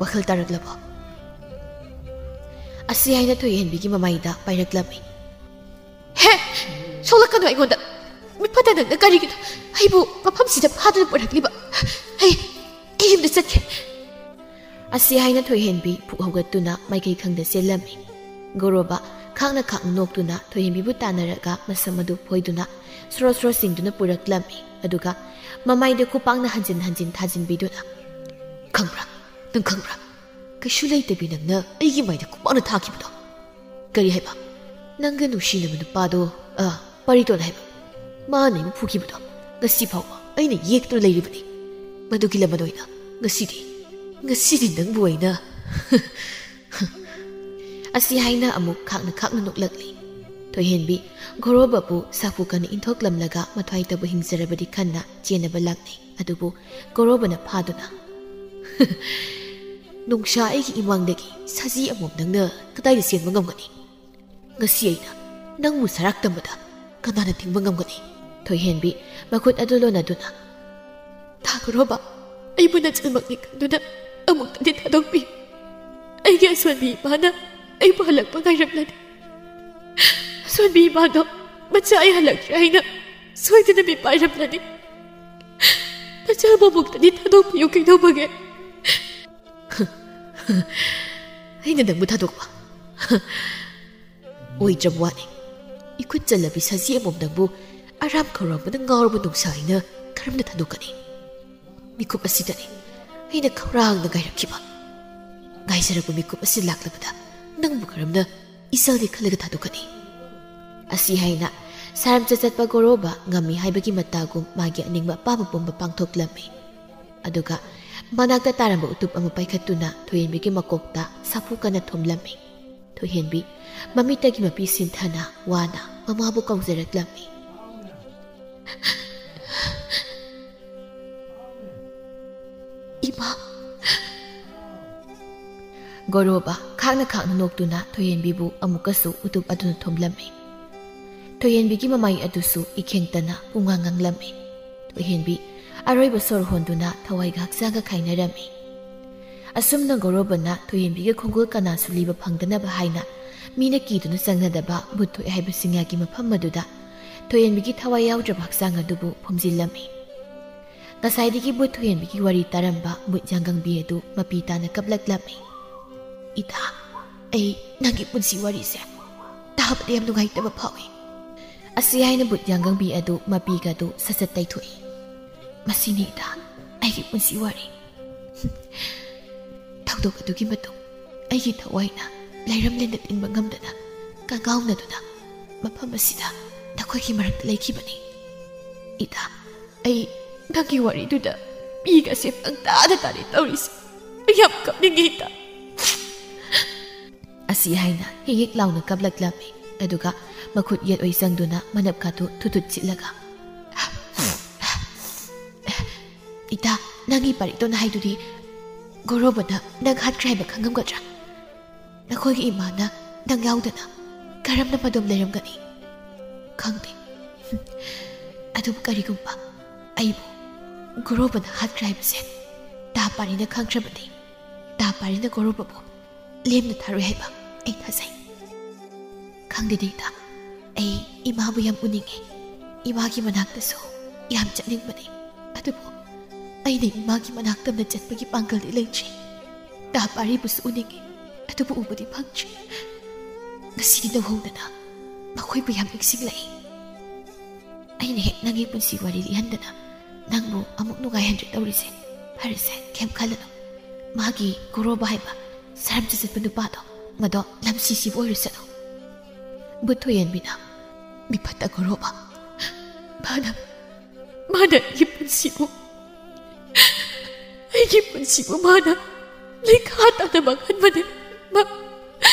"ꯋꯥꯈꯜ ꯇꯥꯔꯛꯂꯕꯣ?" ꯑꯁꯤ ꯍꯥꯏꯅ ꯊꯣꯏꯍꯦꯟꯕꯤꯒꯤ ꯃꯃꯥꯏꯗ ꯄꯥꯏꯔꯛꯂꯝꯃꯤ꯫ "ꯍꯦ! ꯁꯣꯛꯂꯛꯀꯅꯨ ꯑꯩꯉꯣꯟꯗ! ꯃꯤꯐꯠꯇ ꯅꯪꯅ ꯀꯔꯤꯒꯤꯅꯣ ꯑꯩꯕꯨ ꯃꯐꯝꯁꯤꯗ ꯐꯥꯗꯨꯅ ꯄꯨꯔꯛꯂꯤꯕ? ꯑꯩ, ꯑꯩ ꯌꯨꯝꯗ ꯆꯠꯀꯦ!" ꯑꯁꯤ ꯍꯥꯏꯅ ꯊꯣꯏꯍꯦꯟꯕꯤ ꯐꯨꯛ ꯍꯧꯒꯠꯇꯨꯅ ꯃꯥꯏꯀꯩ ꯈꯪꯗ ꯆꯦꯜꯂꯝꯃꯤ꯫ ꯒꯧꯔꯕ ꯈꯥꯡꯅ ꯈꯥꯡꯅ ꯅꯣꯛꯇꯨꯅ ꯊꯣꯏꯍꯦꯟꯕꯤꯕꯨ ꯇꯥꯟꯅꯔꯒ ꯃꯁꯝ ꯑꯗꯨ ꯐꯣꯏꯗꯨꯅ ꯁꯣꯔꯣ ꯁꯣꯔꯣ ꯆꯤꯡꯗꯨꯅ ꯄꯨꯔꯛꯂꯝꯃꯤ꯫ ꯑꯗꯨꯒ ꯃꯃꯥꯏꯗ ꯈꯨꯄꯥꯛꯅ ꯍꯟꯖꯤꯟ ꯍꯟꯖꯤꯟ ꯊꯥꯖꯤꯟꯕꯤꯗꯨꯅ, "ꯈꯪꯕ꯭ꯔꯥ? ꯅꯪ ꯈꯪꯕ꯭ꯔꯥ? ꯀꯩꯁꯨ ꯂꯩꯇꯕꯤ ꯅꯪꯅ ꯑꯩꯒꯤ ꯃꯥꯏꯗ ꯈꯨꯄꯥꯛꯅ ꯊꯥꯈꯤꯕꯗꯣ꯫ ꯀꯔꯤ ꯍꯥꯏꯕ? ꯅꯪꯒ ꯅꯨꯡꯁꯤꯅꯕ ꯅꯨꯄꯥꯗꯣ, ꯑ, ꯄꯥꯔꯤꯇꯣꯟ ꯍꯥꯏꯕ, ꯃꯥꯅ ꯑꯩꯕꯨ ꯐꯨꯈꯤꯕꯗꯣ ꯉꯁꯤ ꯐꯥꯎꯕ ꯑꯩꯅ ꯌꯦꯛꯇꯨꯅ ꯂꯩꯔꯤꯕꯅꯤ꯫ ꯃꯗꯨꯒꯤ ꯂꯃꯟ ꯑꯣꯏꯅ ꯉꯁꯤꯗꯤ, ꯉꯁꯤꯗꯤ ꯅꯪꯕꯨ ꯑꯩꯅ" ꯑꯁꯤ ꯍꯥꯏꯅ ꯑꯃꯨꯛ ꯈꯥꯛꯅ ꯈꯥꯛꯅ ꯅꯣꯛꯂꯛꯂꯤ꯫ ꯊꯣꯏꯍꯦꯟꯕꯤ ꯒꯧꯔꯕꯕꯨ ꯁꯥꯐꯨ ꯀꯟꯅ ꯏꯟꯊꯣꯛꯂꯝꯂꯒ ꯃꯊ꯭ꯋꯥꯏꯇꯕꯨ ꯍꯤꯡꯖꯔꯕꯗꯤ ꯈꯟꯅ ꯆꯦꯟꯅꯕ ꯂꯥꯛꯅꯩ꯫ ꯑꯗꯨꯕꯨ ꯒꯧꯔꯕꯅ ꯐꯥꯗꯨꯅ, "ꯅꯨꯡꯁꯥ ꯑꯩꯒꯤ ꯏꯃꯥꯡꯗꯒꯤ ꯁꯖꯤ ꯑꯃꯣꯝ ꯅꯪꯅ ꯀꯗꯥꯏꯗ ꯆꯦꯟꯕ ꯉꯝꯒꯅꯤ? ꯉꯁꯤ ꯑꯩꯅ ꯅꯪꯕꯨ ꯁꯔꯥꯛ ꯇꯝꯕꯗ ꯀꯅꯥꯅ ꯊꯤꯡꯕ ꯉꯝꯒꯅꯤ?" ꯊꯣꯏꯍꯦꯟꯕꯤ ꯃꯈꯨꯠ ꯑꯗꯨ ꯂꯣꯟꯅꯗꯨꯅ, "ꯊꯥꯒꯨꯔꯣꯕ, ꯑꯩꯕꯨ ꯅꯆꯜꯃꯛꯅꯤ ꯈꯟꯗꯨꯅ ꯑꯃꯨꯛꯇꯗꯤ ꯊꯥꯗꯣꯛꯄꯤꯌꯨ꯫ ꯑꯩꯒꯤ ꯑꯁꯣꯟꯕꯤ ꯏꯃꯥꯅ ꯑꯩꯕꯨ ꯍꯜꯂꯛꯄ ꯉꯥꯏꯔꯝꯂꯅꯤ꯫ ꯑꯁꯣꯟꯕꯤ ꯏꯃꯥꯗꯣ ꯃꯆꯥ ꯑꯩ ꯍꯜꯂꯛꯇ꯭ꯔꯦ ꯍꯥꯏꯅ ꯁꯣꯏꯗꯅ ꯃꯤꯄꯥꯏꯔꯝꯂꯅꯤ꯫ ꯃꯆꯥꯕꯨ ꯑꯃꯨꯛꯇꯗꯤ ꯊꯥꯗꯣꯛꯄꯤꯌꯨ, ꯀꯩꯗꯧꯕꯒꯦ?" "ꯑꯩꯅ ꯅꯪꯕꯨ ꯊꯥꯗꯣꯛꯄ? ꯑꯣꯏꯗ꯭ꯔꯕ ꯋꯥꯅꯤ꯫ ꯏꯈꯨꯠ ꯆꯜꯂꯕꯤ ꯁꯖꯤ ꯑꯃꯣꯝ ꯅꯪꯕꯨ ꯑꯔꯥꯝ ꯈꯧꯔꯥꯡꯕꯅ ꯉꯥꯎꯔꯕ ꯅꯨꯡꯁꯥ ꯑꯩꯅ ꯀꯔꯝꯅ ꯊꯥꯗꯣꯛꯀꯅꯤ? ꯃꯤꯀꯨꯞ ꯑꯁꯤꯗꯅꯤ ꯑꯩꯅ ꯈꯧꯔꯥꯡꯅ ꯉꯥꯏꯔꯛꯈꯤꯕ꯫ ꯉꯥꯏꯖꯔꯛꯄ ꯃꯤꯀꯨꯞ ꯑꯁꯤ ꯂꯥꯛꯂꯕꯗ ꯅꯪꯕꯨ ꯀꯔꯝꯅ ꯏꯆꯜꯗꯤ ꯈꯜꯂꯒ ꯊꯥꯗꯣꯛꯀꯅꯤ꯫ ꯑꯁꯤ ꯍꯥꯏꯅ ꯁꯥꯔꯝꯆꯠ ꯆꯠꯄ ꯒꯣꯔꯣꯕ ꯉꯝꯃꯤ ꯍꯥꯏꯕꯒꯤ ꯃꯇꯥꯒꯨꯝ ꯃꯥꯒꯤ ꯑꯅꯤꯡꯕ ꯑꯄꯥꯝꯕ ꯄꯨꯝꯕ ꯄꯥꯡꯊꯣꯛꯂꯝꯃꯤ꯫ ꯑꯗꯨꯒ ꯃꯅꯥꯛꯇ ꯇꯥꯔꯝꯕ ꯎꯇꯨꯞ ꯑꯃ ꯄꯥꯏꯈꯠꯇꯨꯅ ꯊꯣꯏꯍꯦꯟꯕꯤꯒꯤ ꯃꯀꯣꯛꯇ ꯁꯥꯐꯨ ꯀꯟꯅ ꯊꯣꯝꯂꯝꯃꯤ꯫ ꯊꯣꯏꯍꯦꯟꯕꯤ ꯃꯃꯤꯠꯇꯒꯤ ꯃꯄꯤ ꯁꯤꯟꯊꯅ ꯋꯥꯅ ꯃꯃꯥꯕꯨ ꯀꯧꯖꯔꯛꯂꯝꯃꯤ꯫ "ꯏꯃꯥ!" ꯒꯣꯔꯣꯕ ꯈꯥꯡꯅ ꯈꯥꯡꯅ ꯅꯣꯛꯇꯨꯅ ꯊꯣꯏꯍꯦꯟꯕꯤꯕꯨ ꯑꯃꯨꯛꯀꯁꯨ ꯎꯇꯨꯞ ꯑꯗꯨꯅ ꯊꯣꯝꯂꯝꯃꯤ꯫ ꯊꯣꯏꯍꯦꯟꯕꯤꯒꯤ ꯃꯃꯥꯏ ꯑꯗꯨꯁꯨ ꯏꯈꯦꯡꯇꯅ ꯄꯨꯡꯉꯥꯡ ꯉꯥꯡꯂꯝꯃꯤ꯫ ꯊꯣꯏꯍꯦꯟꯕꯤ ꯑꯔꯣꯏꯕ ꯁꯣꯔ ꯍꯣꯟꯗꯨꯅ ꯊꯋꯥꯏꯒ ꯍꯛꯆꯥꯡꯒ ꯈꯥꯏꯅꯔꯝꯃꯤ꯫ ꯑꯁꯨꯝꯅ ꯒꯣꯔꯣꯕꯅ ꯊꯣꯏꯍꯦꯟꯕꯤꯒꯤ ꯈꯣꯡꯒꯨꯜ ꯀꯅꯥꯁꯨ ꯂꯤꯕ ꯐꯪꯗꯅꯕ ꯍꯥꯏꯅ ꯃꯤꯅ ꯀꯤꯗꯨꯅ ꯆꯪꯅꯗꯕ ꯕꯨꯠ ꯊꯣꯛꯑꯦ ꯍꯥꯏꯕ ꯆꯤꯡꯌꯥꯒꯤ ꯃꯐꯝ ꯑꯗꯨꯗ ꯊꯣꯏꯍꯦꯟꯕꯤꯒꯤ ꯊꯋꯥꯏ ꯌꯥꯎꯗ꯭ꯔꯕ ꯍꯛꯆꯥꯡ ꯑꯗꯨꯕꯨ ꯐꯨꯝꯖꯤꯜꯂꯝꯃꯤ꯫ ꯉꯁꯥꯏꯗꯒꯤ ꯕꯨꯠ ꯊꯣꯏꯍꯦꯟꯕꯤꯒꯤ ꯋꯥꯔꯤ ꯇꯥꯔꯝꯕ ꯕꯨꯠ ꯌꯥꯡꯒꯪꯕꯤ ꯑꯗꯨ ꯃꯄꯤ ꯇꯥꯅ ꯀꯞꯂꯛꯂꯝꯃꯤ꯫ "ꯏꯇꯥ, ꯑꯩ ꯅꯪꯒꯤ ꯄꯨꯟꯁꯤ ꯋꯥꯔꯤꯁꯦ ꯇꯥꯕꯗ ꯌꯥꯝ ꯅꯨꯡꯉꯥꯏꯇꯕ ꯐꯥꯎꯏ꯫" ꯑꯁꯤ ꯍꯥꯏꯅ ꯕꯨꯠ ꯌꯥꯡꯒꯪꯕꯤ ꯑꯗꯨ ꯃꯄꯤꯒ ꯑꯗꯨ ꯁꯠ ꯁꯠ ꯇꯩꯊꯣꯛꯏ꯫ "ꯃꯁꯤꯅꯤ ꯏꯇꯥ, ꯑꯩꯒꯤ ꯄꯨꯟꯁꯤ ꯋꯥꯔꯤ꯫ ꯊꯧꯗꯣꯛ ꯑꯗꯨꯒꯤ ꯃꯇꯨꯡ ꯑꯩꯒꯤ ꯊꯋꯥꯏꯅ ꯂꯩꯔꯝꯂꯦꯟꯗ ꯇꯤꯟꯕ ꯉꯝꯗꯅ ꯀꯪꯒꯥꯎꯅꯗꯨꯅ ꯃꯐꯝ ꯑꯁꯤꯗ ꯅꯈꯣꯏꯒꯤ ꯃꯔꯛꯇ ꯂꯩꯈꯤꯕꯅꯤ꯫ ꯏꯇꯥ, ꯑꯩ ꯅꯪꯒꯤ ꯋꯥꯔꯤꯗꯨꯗ ꯄꯤꯒꯁꯦ ꯄꯪꯇꯥꯗ ꯇꯥꯔꯦ ꯇꯧꯔꯤꯁꯦ꯫ ꯑꯩ ꯌꯥꯝ ꯀꯞꯅꯤꯡꯉꯤ ꯏꯇꯥ꯫" ꯑꯁꯤ ꯍꯥꯏꯅ ꯍꯤꯛ ꯍꯤꯛ ꯂꯥꯎꯅ ꯀꯞꯂꯛꯂꯝꯃꯤ꯫ ꯑꯗꯨꯒ ꯃꯈꯨꯠ ꯌꯦꯠ ꯑꯣꯏ ꯆꯪꯗꯨꯅ ꯃꯅꯞꯀꯥꯗꯨ ꯊꯨꯠ ꯊꯨꯠ ꯁꯤꯠꯂꯒ, "ꯏꯇꯥ, ꯅꯪꯒꯤ ꯄꯥꯔꯤꯇꯣꯟ ꯍꯥꯏꯗꯨꯗꯤ ꯒꯣꯔꯣꯕꯅ ꯅꯪ ꯍꯥꯠꯈ꯭ꯔꯦ ꯍꯥꯏꯕ ꯈꯪꯉꯝꯒꯗ꯭ꯔꯥ? ꯅꯈꯣꯏꯒꯤ ꯏꯃꯥꯅ ꯅꯪ ꯌꯥꯎꯗꯅ ꯀꯔꯝꯅ ꯃꯗꯣꯝ ꯂꯩꯔꯝꯒꯅꯤ? ꯈꯪꯗꯦ꯫ ꯑꯗꯨꯕꯨ ꯀꯔꯤꯒꯨꯝꯕ ꯑꯩꯕꯨ ꯒꯣꯔꯣꯕꯅ ꯍꯥꯠꯈ꯭ꯔꯦ ꯍꯥꯏꯕꯁꯦ ꯇꯥ ꯄꯥꯔꯤꯅ ꯈꯪꯈ꯭ꯔꯕꯗꯤ, ꯇꯥ ꯄꯥꯔꯤꯅ ꯒꯣꯔꯣꯕꯕꯨ ꯂꯦꯝꯅ ꯊꯥꯔꯣꯏ ꯍꯥꯏꯕ ꯑꯩ ꯊꯥꯖꯩ꯫ ꯈꯪꯗꯦꯗ ꯏꯇꯥ, ꯑꯩ ꯏꯃꯥꯕꯨ ꯌꯥꯝ ꯎꯅꯤꯡꯉꯤ꯫ ꯏꯃꯥꯒꯤ ꯃꯅꯥꯛꯇꯁꯨ ꯌꯥꯝ ꯆꯠꯅꯤꯡꯕꯅꯤ꯫ ꯑꯗꯨꯕꯨ ꯑꯩꯅ ꯏꯃꯥꯒꯤ ꯃꯅꯥꯛꯇꯝꯅ ꯆꯠꯄꯒꯤ ꯄꯥꯡꯒꯜꯗꯤ ꯂꯩꯇ꯭ꯔꯤ꯫ ꯇꯥ ꯄꯥꯔꯤꯕꯨꯁꯨ ꯎꯅꯤꯡꯉꯤ, ꯑꯗꯨꯕꯨ ꯎꯕꯗꯤ ꯐꯪꯗ꯭ꯔꯤ꯫ ꯉꯁꯤꯗꯤ ꯅꯧꯍꯧꯗꯅ ꯃꯈꯣꯏꯕꯨ ꯌꯥꯝ ꯅꯤꯡꯁꯤꯡꯂꯛꯏ꯫ ꯑꯩꯅ ꯍꯦꯛ ꯅꯪꯒꯤ ꯄꯨꯟꯁꯤ ꯋꯥꯔꯤ ꯂꯤꯍꯟꯗꯅ ꯅꯪꯕꯨ ꯑꯃꯨꯛ ꯅꯨꯡꯉꯥꯏꯍꯟꯗ꯭ꯔꯦ ꯇꯧꯔꯤꯁꯦ꯫ ꯐꯔꯦꯁꯦ, ꯀꯩꯝ ꯈꯜꯂꯅꯨ꯫ ꯃꯥꯒꯤ ꯒꯣꯔꯣꯕ ꯍꯥꯏꯕ ꯁꯥꯔꯝꯆꯠ ꯆꯠꯄ ꯅꯨꯄꯥꯗꯣ ꯃꯗꯣ ꯂꯝꯁꯤꯁꯤꯕꯨ ꯑꯣꯏꯔꯁꯅꯨ꯫ ꯕꯨꯠ ꯊꯣꯏꯍꯦꯟꯕꯤꯅ, "ꯃꯤꯐꯠꯇ ꯒꯣꯔꯣꯕ꯫ ꯃꯥꯅ, ꯃꯥꯅ ꯑꯩꯒꯤ ꯄꯨꯟꯁꯤꯕꯨ, ꯑꯩꯒꯤ ꯄꯨꯟꯁꯤꯕꯨ ꯃꯥꯅ ꯂꯩꯈꯥ ꯇꯥꯅ ꯃꯥꯡꯍꯟꯕꯅꯦ꯫ ꯃꯥ,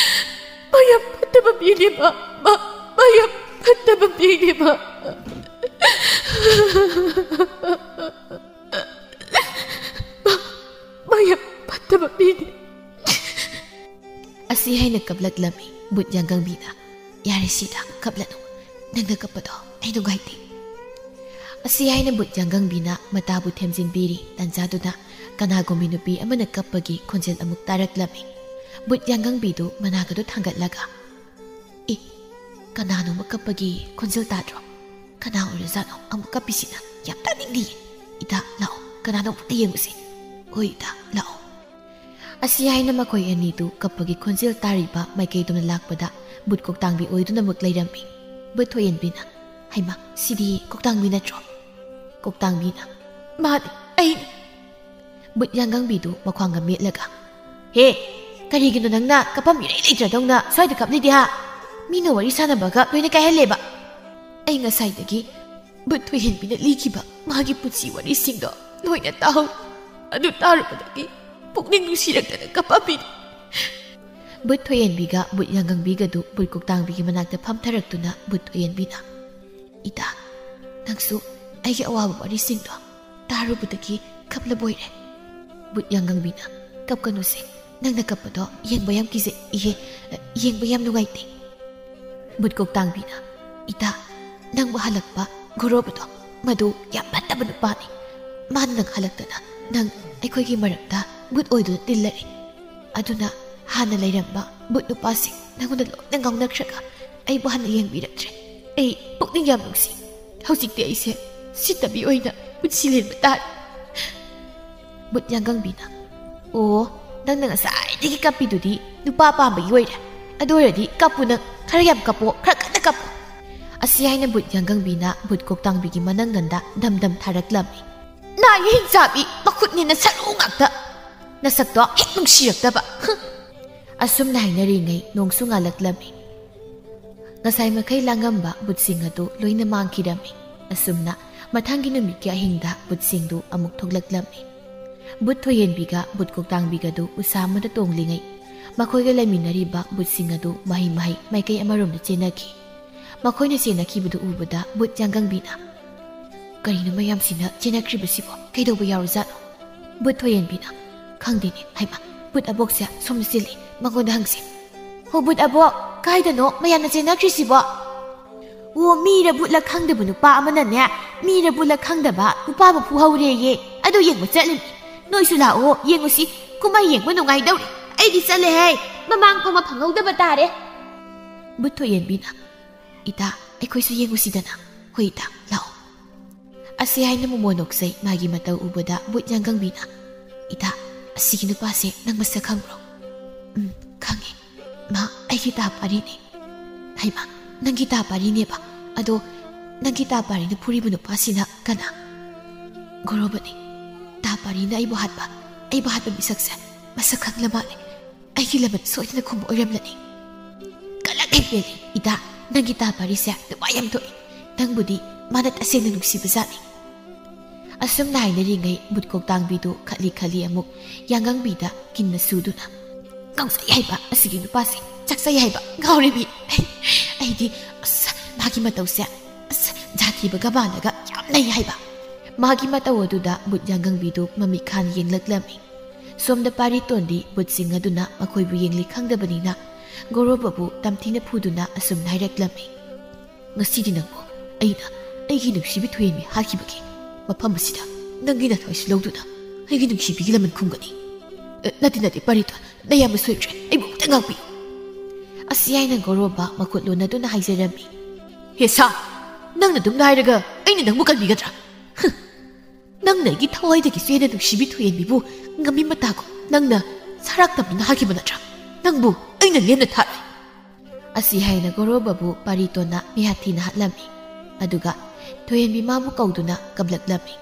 ꯃꯥ ꯌꯥꯝ ꯐꯠꯇꯕ ꯃꯤꯅꯦ ꯃꯥ꯫ ꯃꯥ, ꯃꯥ ꯌꯥꯝ ꯐꯠꯇꯕ ꯃꯤꯅꯦ ꯃꯥ꯫ ꯃꯥ, ꯃꯥ ꯌꯥꯝ ꯐꯠꯇꯕ ꯃꯤꯅꯦ꯫" ꯑꯁꯤ ꯍꯥꯏꯅ ꯀꯞꯂꯛꯂꯝꯃꯤ ꯕꯨꯠ ꯌꯥꯡꯒꯪꯕꯤꯅ꯫ "ꯌꯥꯔꯦ ꯁꯤꯗ, ꯀꯞꯂꯅꯨ꯫ ꯅꯪꯅ ꯀꯞꯄꯗꯣ ꯑꯩ ꯅꯨꯡꯉꯥꯏꯇꯦ꯫" ꯑꯁꯤ ꯍꯥꯏꯅ ꯕꯨꯠ ꯌꯥꯡꯒꯪꯕꯤꯅ ꯃꯇꯥꯕꯨ ꯊꯦꯝꯖꯤꯟꯕꯤꯔꯤ꯫ ꯇꯟꯖꯥꯗꯨꯗ ꯀꯅꯥꯒꯨꯝꯕꯤ ꯅꯨꯄꯤ ꯑꯃꯅ ꯀꯞꯄꯒꯤ ꯈꯣꯟꯖꯦꯜ ꯑꯃꯨꯛ ꯇꯥꯔꯛꯂꯝꯃꯤ꯫ ꯕꯨꯠ ꯌꯥꯡꯒꯪꯕꯤꯗꯨ ꯃꯅꯥꯒꯗꯨ ꯊꯥꯡꯒꯠꯂꯒ, "ꯑꯦ, ꯀꯅꯥꯅꯣꯃ ꯀꯞꯄꯒꯤ ꯈꯣꯟꯖꯦꯜ ꯇꯥꯗ꯭ꯔꯣ? ꯀꯅꯥ ꯑꯣꯏꯔꯖꯥꯠꯅꯣ ꯑꯃꯨꯛ ꯀꯞꯄꯤꯁꯤꯅ? ꯌꯥꯝ ꯇꯥꯅꯤꯡꯗꯤꯌꯦ꯫ ꯏꯇꯥ, ꯂꯥꯛꯑꯣ, ꯀꯅꯥꯅꯣ ꯑꯃꯨꯛꯇ ꯌꯦꯡꯉꯨꯁꯦ꯫ ꯍꯣꯏ ꯏꯇꯥ, ꯂꯥꯛꯑꯣ꯫" ꯑꯁꯤ ꯍꯥꯏꯅ ꯃꯈꯣꯏ ꯑꯅꯤꯗꯨ ꯀꯞꯄꯒꯤ ꯈꯣꯟꯖꯦꯜ ꯇꯥꯔꯤꯕ ꯃꯥꯏꯀꯩꯗꯨꯅ ꯂꯥꯛꯄꯗ ꯕꯨꯠ ꯀꯣꯛꯇꯥꯡꯕꯤ ꯑꯣꯏꯗꯨꯅ ꯑꯃꯨꯛ ꯂꯩꯔꯝꯃꯤ꯫ ꯕꯨꯠ ꯊꯣꯏꯍꯦꯟꯕꯤꯅ, "ꯍꯩꯃꯥ, ꯁꯤꯗꯤ ꯀꯣꯛꯇꯥꯡꯕꯤ ꯅꯠꯇ꯭ꯔꯣ?" ꯀꯣꯛꯇꯥꯡꯕꯤꯅ, "ꯃꯥꯅꯤ, ꯑꯩꯅꯤ꯫" ꯕꯨꯠ ꯌꯥꯡꯒꯪꯕꯤꯗꯨ ꯃꯈ꯭ꯋꯥꯡꯒ ꯃꯦꯠꯂꯒ, "ꯍꯦ, ꯀꯔꯤꯒꯤꯅꯣ ꯅꯪꯅ ꯀꯞꯐꯝ ꯏꯔꯩ ꯂꯩꯇ꯭ꯔꯗꯧꯅ ꯁ꯭ꯋꯥꯏꯗ ꯀꯞꯂꯤꯗꯤ ꯍꯥ? ꯃꯤꯅ ꯋꯥꯔꯤ ꯁꯥꯟꯅꯕꯒ ꯂꯣꯏꯅ ꯀꯥꯏꯍꯜꯂꯦꯕ꯫ ꯑꯩ ꯉꯁꯥꯏꯗꯒꯤ ꯕꯨꯠ ꯊꯣꯏꯍꯦꯟꯕꯤꯅ ꯂꯤꯈꯤꯕ ꯃꯥꯒꯤ ꯄꯨꯟꯁꯤ ꯋꯥꯔꯤꯁꯤꯡꯗꯣ ꯂꯣꯏꯅ ꯇꯥꯍꯧ꯫ ꯑꯗꯨ ꯇꯥꯔꯨꯕꯗꯒꯤ ꯄꯨꯛꯅꯤꯡ ꯅꯨꯡꯁꯤꯔꯛꯇꯅ ꯀꯞꯄꯝꯃꯤꯅꯤ꯫" ꯕꯨꯠ ꯊꯣꯏꯍꯦꯟꯕꯤꯒ ꯕꯨꯠ ꯌꯥꯡꯒꯪꯕꯤꯒꯗꯨ ꯕꯨꯠ ꯀꯣꯛꯇꯥꯡꯕꯤꯒꯤ ꯃꯅꯥꯛꯇ ꯐꯝꯊꯔꯛꯇꯨꯅ ꯕꯨꯠ ꯊꯣꯏꯍꯦꯟꯕꯤꯅ, "ꯏꯇꯥ, ꯅꯪꯁꯨ ꯑꯩꯒꯤ ꯑꯋꯥꯕ ꯋꯥꯔꯤꯁꯤꯡꯗꯣ ꯇꯥꯔꯨꯕꯗꯒꯤ ꯀꯞꯂꯕꯣꯏꯔꯦ꯫" ꯕꯨꯠ ꯌꯥꯡꯒꯪꯕꯤꯅ, "ꯀꯞꯀꯅꯨꯁꯦ, ꯅꯪꯅ ꯀꯞꯄꯗꯣ ꯌꯦꯡꯕ ꯌꯥꯝ ꯀꯤꯖꯩ, ꯏꯍꯦ, ꯌꯦꯡꯕ ꯌꯥꯝ ꯅꯨꯡꯉꯥꯏꯇꯦ꯫" ꯕꯨꯠ ꯀꯣꯛꯇꯥꯡꯕꯤꯅ, "ꯏꯇꯥ, ꯅꯪꯕꯨ ꯍꯜꯂꯛꯄ ꯒꯣꯔꯣꯕꯗꯣ, ꯃꯗꯨ ꯌꯥꯝ ꯐꯠꯇꯕ ꯅꯨꯄꯥꯅꯤ꯫ ꯃꯥꯅ ꯅꯪ ꯍꯜꯂꯛꯇꯅ ꯅꯪ ꯑꯩꯈꯣꯏꯒꯤ ꯃꯔꯛꯇ ꯕꯨꯠ ꯑꯣꯏꯗꯨꯅ ꯇꯤꯜꯂꯔꯦ꯫ ꯑꯗꯨꯅ ꯍꯥꯟꯅ ꯂꯩꯔꯝꯕ ꯕꯨꯠ ꯅꯨꯄꯥꯁꯤꯡ ꯅꯪꯉꯣꯟꯗ ꯂꯣꯏꯅ ꯉꯥꯎꯅꯈ꯭ꯔꯒ ꯑꯩꯕꯨ ꯍꯟꯅ ꯌꯦꯡꯕꯤꯔꯛꯇ꯭ꯔꯦ꯫ ꯑꯩ ꯄꯨꯛꯅꯤꯡ ꯌꯥꯝ ꯅꯨꯡꯁꯤ꯫ ꯍꯧꯖꯤꯛꯇꯤ ꯑꯩꯁꯦ ꯁꯤꯠꯇꯕꯤ ꯑꯣꯏꯅ ꯄꯨꯟꯁꯤ ꯂꯦꯟꯕ ꯇꯥꯔꯦ꯫" ꯕꯨꯠ ꯌꯥꯡꯒꯪꯕꯤꯅ, "ꯑꯣ, ꯅꯪꯅ ꯉꯁꯥꯏꯗꯒꯤ ꯀꯞꯄꯤꯗꯨꯗꯤ ꯅꯨꯄꯥ ꯄꯥꯝꯕꯒꯤ ꯑꯣꯏꯔꯦ꯫ ꯑꯗꯨ ꯑꯣꯏꯔꯗꯤ ꯀꯞꯄꯨ ꯅꯪ, ꯈꯔ ꯌꯥꯝ ꯀꯞꯄꯣ, ꯈꯔ ꯀꯟꯅ ꯀꯞꯄꯣ꯫" ꯑꯁꯤ ꯍꯥꯏꯅ ꯕꯨꯠ ꯌꯥꯡꯒꯪꯕꯤꯅ ꯕꯨꯠ ꯀꯣꯛꯇꯥꯡꯕꯤꯒꯤ ꯃꯅꯪꯒꯟꯗ ꯗꯝ ꯗꯝ ꯊꯥꯔꯛꯂꯝꯃꯤ꯫ "ꯅꯥ ꯌꯦꯍꯤꯡ ꯆꯥꯕꯤ, ꯃꯈꯨꯠꯅꯤꯅ ꯁꯔꯨ ꯉꯥꯛꯇ꯫ ꯅꯁꯛꯇꯣ ꯍꯦꯛ ꯅꯨꯡꯁꯤꯔꯛꯇꯕ꯫ ꯍꯨꯝ꯫" ꯑꯁꯨꯝꯅ ꯍꯥꯏꯅꯔꯤꯉꯩ ꯅꯣꯡꯁꯨ ꯉꯥꯜꯂꯛꯂꯝꯃꯤ꯫ ꯉꯁꯥꯏ ꯃꯈꯩ ꯂꯥꯡꯉꯝꯕ ꯕꯨꯠꯁꯤꯡ ꯑꯗꯨ ꯂꯣꯏꯅ ꯃꯥꯡꯈꯤꯔꯝꯃꯤ꯫ ꯑꯁꯨꯝꯅ ꯃꯊꯪꯒꯤ ꯅꯨꯃꯤꯠꯀꯤ ꯑꯍꯤꯡꯗ ꯕꯨꯠꯁꯤꯡꯗꯨ ꯑꯃꯨꯛ ꯊꯣꯛꯂꯛꯂꯝꯃꯤ꯫ ꯕꯨꯠ ꯊꯣꯏꯍꯦꯟꯕꯤꯒ ꯕꯨꯠ ꯀꯣꯛꯇꯥꯡꯕꯤꯒꯗꯨ ꯎꯁꯥ ꯑꯃꯗ ꯇꯣꯡꯂꯤꯉꯩ ꯃꯈꯣꯏꯒ ꯂꯩꯃꯤꯟꯅꯔꯤꯕ ꯕꯨꯠꯁꯤꯡ ꯑꯗꯨ ꯃꯍꯩ ꯃꯍꯩ ꯃꯥꯏꯀꯩ ꯑꯃꯔꯣꯝꯗ ꯆꯦꯟꯅꯈꯤ꯫ ꯃꯈꯣꯏꯅ ꯆꯦꯟꯅꯈꯤꯕꯗꯨ ꯎꯕꯗ ꯕꯨꯠ ꯌꯥꯡꯒꯪꯕꯤꯅ, "ꯀꯔꯤꯅꯣ ꯃꯌꯥꯝꯁꯤꯅ ꯆꯦꯟꯅꯈ꯭ꯔꯤꯕꯁꯤꯕꯣ? ꯀꯩꯗꯧꯕ ꯌꯥꯎꯔꯖꯥꯠꯅꯣ?" ꯕꯨꯠ ꯊꯣꯏꯍꯦꯟꯕꯤꯅ, "ꯈꯪꯗꯦꯅꯦ ꯍꯩꯃꯥ, ꯕꯨꯠ ꯑꯕꯣꯛꯁꯦ ꯁꯣꯝꯗ ꯆꯦꯜꯂꯤ, ꯃꯉꯣꯟꯗ ꯍꯪꯁꯤ꯫" "ꯍꯣ ꯕꯨꯠ ꯑꯕꯣꯛ, ꯀꯥꯏꯗꯅꯣ ꯃꯌꯥꯝꯅ ꯆꯦꯟꯅꯈ꯭ꯔꯤꯁꯤꯕꯣ?" "ꯑꯣ, ꯃꯤꯔ ꯕꯨꯠꯂ ꯈꯪꯗꯕ ꯅꯨꯄꯥ ꯑꯃꯅꯅꯦ, ꯃꯤꯔ ꯕꯨꯠꯂ ꯈꯪꯗꯕ ꯅꯨꯄꯥꯕꯨ ꯐꯨꯍꯧꯔꯦꯌꯦ, ꯑꯗꯨ ꯌꯦꯡꯕ ꯆꯠꯂꯤꯅꯤ꯫ ꯅꯣꯏꯁꯨ ꯂꯥꯛꯑꯣ, ꯌꯦꯡꯉꯨꯁꯤ, ꯀꯨꯝꯍꯩ ꯌꯦꯡꯕ ꯅꯨꯡꯉꯥꯏꯗꯧꯔꯤ꯫ ꯑꯩꯗꯤ ꯆꯠꯂꯦꯍꯦ, ꯃꯃꯥꯡ ꯐꯝꯕ ꯐꯪꯍꯧꯗꯕ ꯇꯥꯔꯦ꯫" ꯕꯨꯠ ꯊꯣꯏꯍꯦꯟꯕꯤꯅ, "ꯏꯇꯥ, ꯑꯩꯈꯣꯏꯁꯨ ꯌꯦꯡꯉꯨꯁꯤꯗꯅ꯫" "ꯍꯣꯏ ꯏꯇꯥ, ꯂꯥꯛꯑꯣ꯫" ꯑꯁꯤ ꯍꯥꯏꯅ ꯃꯣꯃꯣꯟ ꯅꯣꯛꯆꯩ ꯃꯥꯒꯤ ꯃꯇꯧ ꯎꯕꯗ ꯕꯨꯠ ꯌꯥꯡꯒꯪꯕꯤꯅ, "ꯏꯇꯥ, ꯑꯁꯤꯒꯤ ꯅꯨꯄꯥꯁꯦ ꯅꯪ ꯃꯁꯛ ꯈꯪꯕ꯭ꯔꯣ?" "ꯎꯝ, ꯈꯪꯉꯦ꯫ ꯃꯥ ꯑꯩꯒꯤ ꯇꯥ ꯄꯥꯔꯤꯅꯦ꯫" "ꯍꯩꯃꯥ, ꯅꯪꯒꯤ ꯇꯥ ꯄꯥꯔꯤꯅꯦꯕ? ꯑꯗꯣ ꯅꯪꯒꯤ ꯇꯥ ꯄꯥꯔꯤꯅ ꯐꯨꯔꯤꯕ ꯅꯨꯄꯥꯁꯤꯅ ꯀꯅꯥ?" "ꯒꯣꯔꯣꯕꯅꯤ꯫ ꯇꯥ ꯄꯥꯔꯤꯅ ꯑꯩꯕꯨ ꯍꯥꯠꯄ, ꯑꯩꯕꯨ ꯍꯥꯠꯄ ꯃꯤꯁꯛꯁꯦ ꯃꯁꯛ ꯈꯪꯂ ꯃꯥꯜꯂꯦ꯫ ꯑꯩꯒꯤ ꯂꯃꯟ ꯁꯣꯏꯗꯅ ꯈꯨꯝꯕ ꯑꯣꯏꯔꯝꯂꯅꯤ꯫" "ꯀꯂꯛ ꯍꯦꯛ ꯄꯦꯜꯂꯤ, ꯏꯇꯥ, ꯅꯪꯒꯤ ꯇꯥ ꯄꯥꯔꯤꯁꯦ ꯅꯨꯄꯥ ꯌꯥꯝ ꯊꯣꯛꯏ꯫ ꯅꯪꯕꯨꯗꯤ ꯃꯥꯅ ꯇꯁꯦꯡꯅ ꯅꯨꯡꯁꯤꯕꯖꯥꯠꯅꯤ꯫" ꯑꯁꯨꯝꯅ ꯍꯥꯏꯅꯔꯤꯉꯩ ꯕꯨꯠ ꯀꯣꯛꯇꯥꯡꯕꯤꯗꯨ ꯈꯠꯂꯤ ꯈꯠꯂꯤ ꯑꯃꯨꯛ ꯌꯥꯡꯒꯪꯕꯤꯗ ꯀꯤꯟꯅ ꯁꯨꯗꯨꯅ, "ꯉꯥꯎꯖꯩ ꯍꯥꯏꯕ ꯑꯁꯤꯒꯤ ꯅꯨꯄꯥꯁꯦ, ꯆꯥꯛꯆꯩ ꯍꯥꯏꯕ ꯉꯥꯎꯔꯤꯕꯤ꯫ ꯑꯩꯗꯤ, ꯑꯁ, ꯃꯥꯒꯤ ꯃꯇꯧꯁꯦ, ꯑꯁ, ꯖꯥꯊꯤꯕꯒ ꯃꯥꯟꯅꯒ ꯌꯥꯝ ꯂꯩ ꯍꯥꯏꯕ꯫" ꯃꯥꯒꯤ ꯃꯇꯧ ꯑꯗꯨꯗ ꯕꯨꯠ ꯌꯥꯡꯒꯪꯕꯤꯗꯨ ꯃꯃꯤꯠ ꯈꯥꯅ ꯌꯦꯡꯂꯛꯂꯝꯃꯤ꯫ ꯁꯣꯝꯗ ꯄꯥꯔꯤꯇꯣꯟꯗꯤ ꯕꯨꯠꯁꯤꯡ ꯑꯗꯨꯅ ꯃꯈꯣꯏꯕꯨ ꯌꯦꯡꯂꯤ ꯈꯪꯗꯕꯅꯤꯅ ꯒꯣꯔꯣꯕꯕꯨ ꯇꯝꯊꯤꯅ ꯐꯨꯗꯨꯅ ꯑꯁꯨꯝꯅ ꯍꯥꯏꯔꯛꯂꯝꯃꯤ, "ꯉꯁꯤꯗꯤ ꯅꯪꯕꯨ ꯑꯩꯅ ꯑꯩꯒꯤ ꯅꯨꯡꯁꯤꯕꯤ ꯊꯣꯏꯍꯦꯟꯕꯤ ꯍꯥꯠꯈꯤꯕꯒꯤ ꯃꯐꯝ ꯑꯁꯤꯗ ꯅꯪꯒꯤ ꯅꯊ꯭ꯋꯥꯏꯁꯨ ꯂꯧꯗꯨꯅ ꯑꯩꯒꯤ ꯅꯨꯡꯁꯤꯕꯤꯒꯤ ꯂꯃꯟ ꯈꯨꯝꯒꯅꯤ꯫" "ꯑꯦ, ꯅꯠꯇꯦ, ꯅꯠꯇꯦ, ꯄꯥꯔꯤꯇꯣꯟ, ꯅꯌꯥꯝꯕ ꯁꯣꯏꯗ꯭ꯔꯦ, ꯑꯩꯕꯨ ꯑꯃꯨꯛꯇ ꯉꯥꯛꯄꯤꯌꯨ꯫" ꯑꯁꯤ ꯍꯥꯏꯅ ꯒꯣꯔꯣꯕ ꯃꯈꯨꯠ ꯂꯣꯟꯅꯗꯨꯅ ꯍꯥꯏꯖꯔꯝꯃꯤ꯫ "ꯍꯦ ꯁꯥ, ꯅꯪꯅ ꯑꯗꯨꯝ ꯍꯥꯏꯔꯒ ꯑꯩꯅ ꯅꯪꯕꯨ ꯀꯟꯕꯤꯒꯗ꯭ꯔꯥ? ꯍꯨꯝ, ꯅꯪꯅ ꯑꯩꯒꯤ ꯊꯋꯥꯏꯗꯒꯤꯁꯨ ꯍꯦꯟꯅ ꯅꯨꯡꯁꯤꯕꯤ ꯊꯣꯏꯍꯦꯟꯕꯤꯕꯨ ꯉꯝꯃꯤ ꯃꯇꯥꯒꯨꯝ ꯅꯪꯅ ꯁꯔꯥꯛ ꯇꯝꯗꯨꯅ ꯍꯥꯠꯈꯤꯕ ꯅꯠꯇ꯭ꯔꯥ? ꯅꯪꯕꯨ ꯑꯩꯅ ꯂꯦꯝꯅ ꯊꯥꯔꯣꯏ꯫" ꯑꯁꯤ ꯍꯥꯏꯅ ꯒꯣꯔꯣꯕꯕꯨ ꯄꯥꯔꯤꯇꯣꯟꯅ ꯃꯤꯍꯥꯠ ꯊꯤꯅ ꯍꯥꯠꯂꯝꯃꯤ꯫ ꯑꯗꯨꯒ ꯊꯣꯏꯍꯦꯟꯕꯤ ꯃꯥꯕꯨ ꯀꯧꯗꯨꯅ ꯀꯞꯂꯛꯂꯝꯃꯤ꯫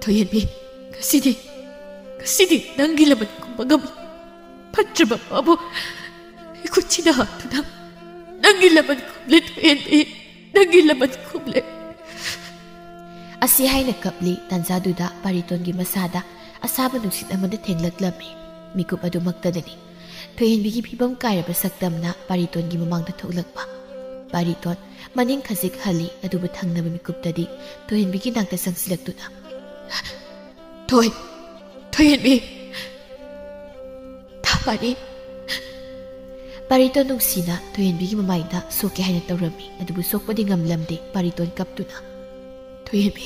"ꯊꯣꯏꯍꯦꯟꯕꯤ, ꯉꯁꯤꯗꯤ, ꯉꯁꯤꯗꯤ ꯅꯪꯒꯤ ꯂꯃꯟ ꯈꯨꯝꯕ ꯉꯝꯂꯣꯏ꯫ ꯐꯠꯇ꯭ꯔꯕ ꯃꯥꯕꯨ ꯈꯨꯠꯁꯤꯅ ꯍꯥꯠꯇꯨꯅ ꯅꯪꯒꯤ ꯂꯃꯟ ꯈꯨꯝꯂꯦ ꯊꯣꯏꯍꯦꯟꯕꯤ, ꯅꯪꯒꯤ ꯂꯃꯟ ꯈꯨꯝꯂꯦ꯫ ꯑꯁꯤ ꯍꯥꯏꯅ ꯀꯞꯂꯤ꯫ ꯇꯥꯟꯖꯥꯗꯨꯗ ꯄꯥꯔꯤꯇꯣꯟꯒꯤ ꯃꯁꯥꯗ ꯑꯁꯥꯕ ꯅꯨꯡꯁꯤꯠ ꯑꯃꯅ ꯊꯦꯡꯂꯛꯂꯝꯃꯤ꯫ ꯃꯤꯀꯨꯞ ꯑꯗꯨꯃꯛꯇꯗꯅꯤ ꯊꯣꯏꯍꯦꯟꯕꯤꯒꯤ ꯐꯤꯕꯝ ꯀꯥꯏꯔꯕ ꯁꯛꯇꯝꯅ ꯄꯥꯔꯤꯇꯣꯟꯒꯤ ꯃꯃꯥꯡꯗ ꯊꯣꯛꯂꯛꯄ꯫ ꯄꯥꯔꯤꯇꯣꯟ ꯃꯅꯤꯡ ꯈꯖꯤꯛ ꯍꯜꯂꯤ, ꯑꯗꯨꯕꯨ ꯊꯪꯅꯕ ꯃꯤꯀꯨꯞꯇꯗꯤ ꯊꯣꯏꯍꯦꯟꯕꯤꯒꯤ ꯅꯥꯛꯇ ꯆꯪꯁꯤꯜꯂꯛꯇꯨꯅ, "ꯊꯣꯏ, ꯊꯣꯏꯍꯦꯟꯕꯤ!" "ꯊꯥ ꯄꯥꯔꯤ!" ꯄꯥꯔꯤꯇꯣꯟ ꯅꯨꯡꯁꯤꯅ ꯊꯣꯏꯍꯦꯟꯕꯤꯒꯤ ꯃꯃꯥꯏꯗ ꯁꯣꯛꯀꯦ ꯍꯥꯏꯅ ꯇꯧꯔꯝꯃꯤ, ꯑꯗꯨꯕꯨ ꯁꯣꯛꯄꯗꯤ ꯉꯝꯂꯝꯗꯦ꯫ ꯄꯥꯔꯤꯇꯣꯟ ꯀꯞꯇꯨꯅ, "ꯊꯣꯏꯍꯦꯟꯕꯤ,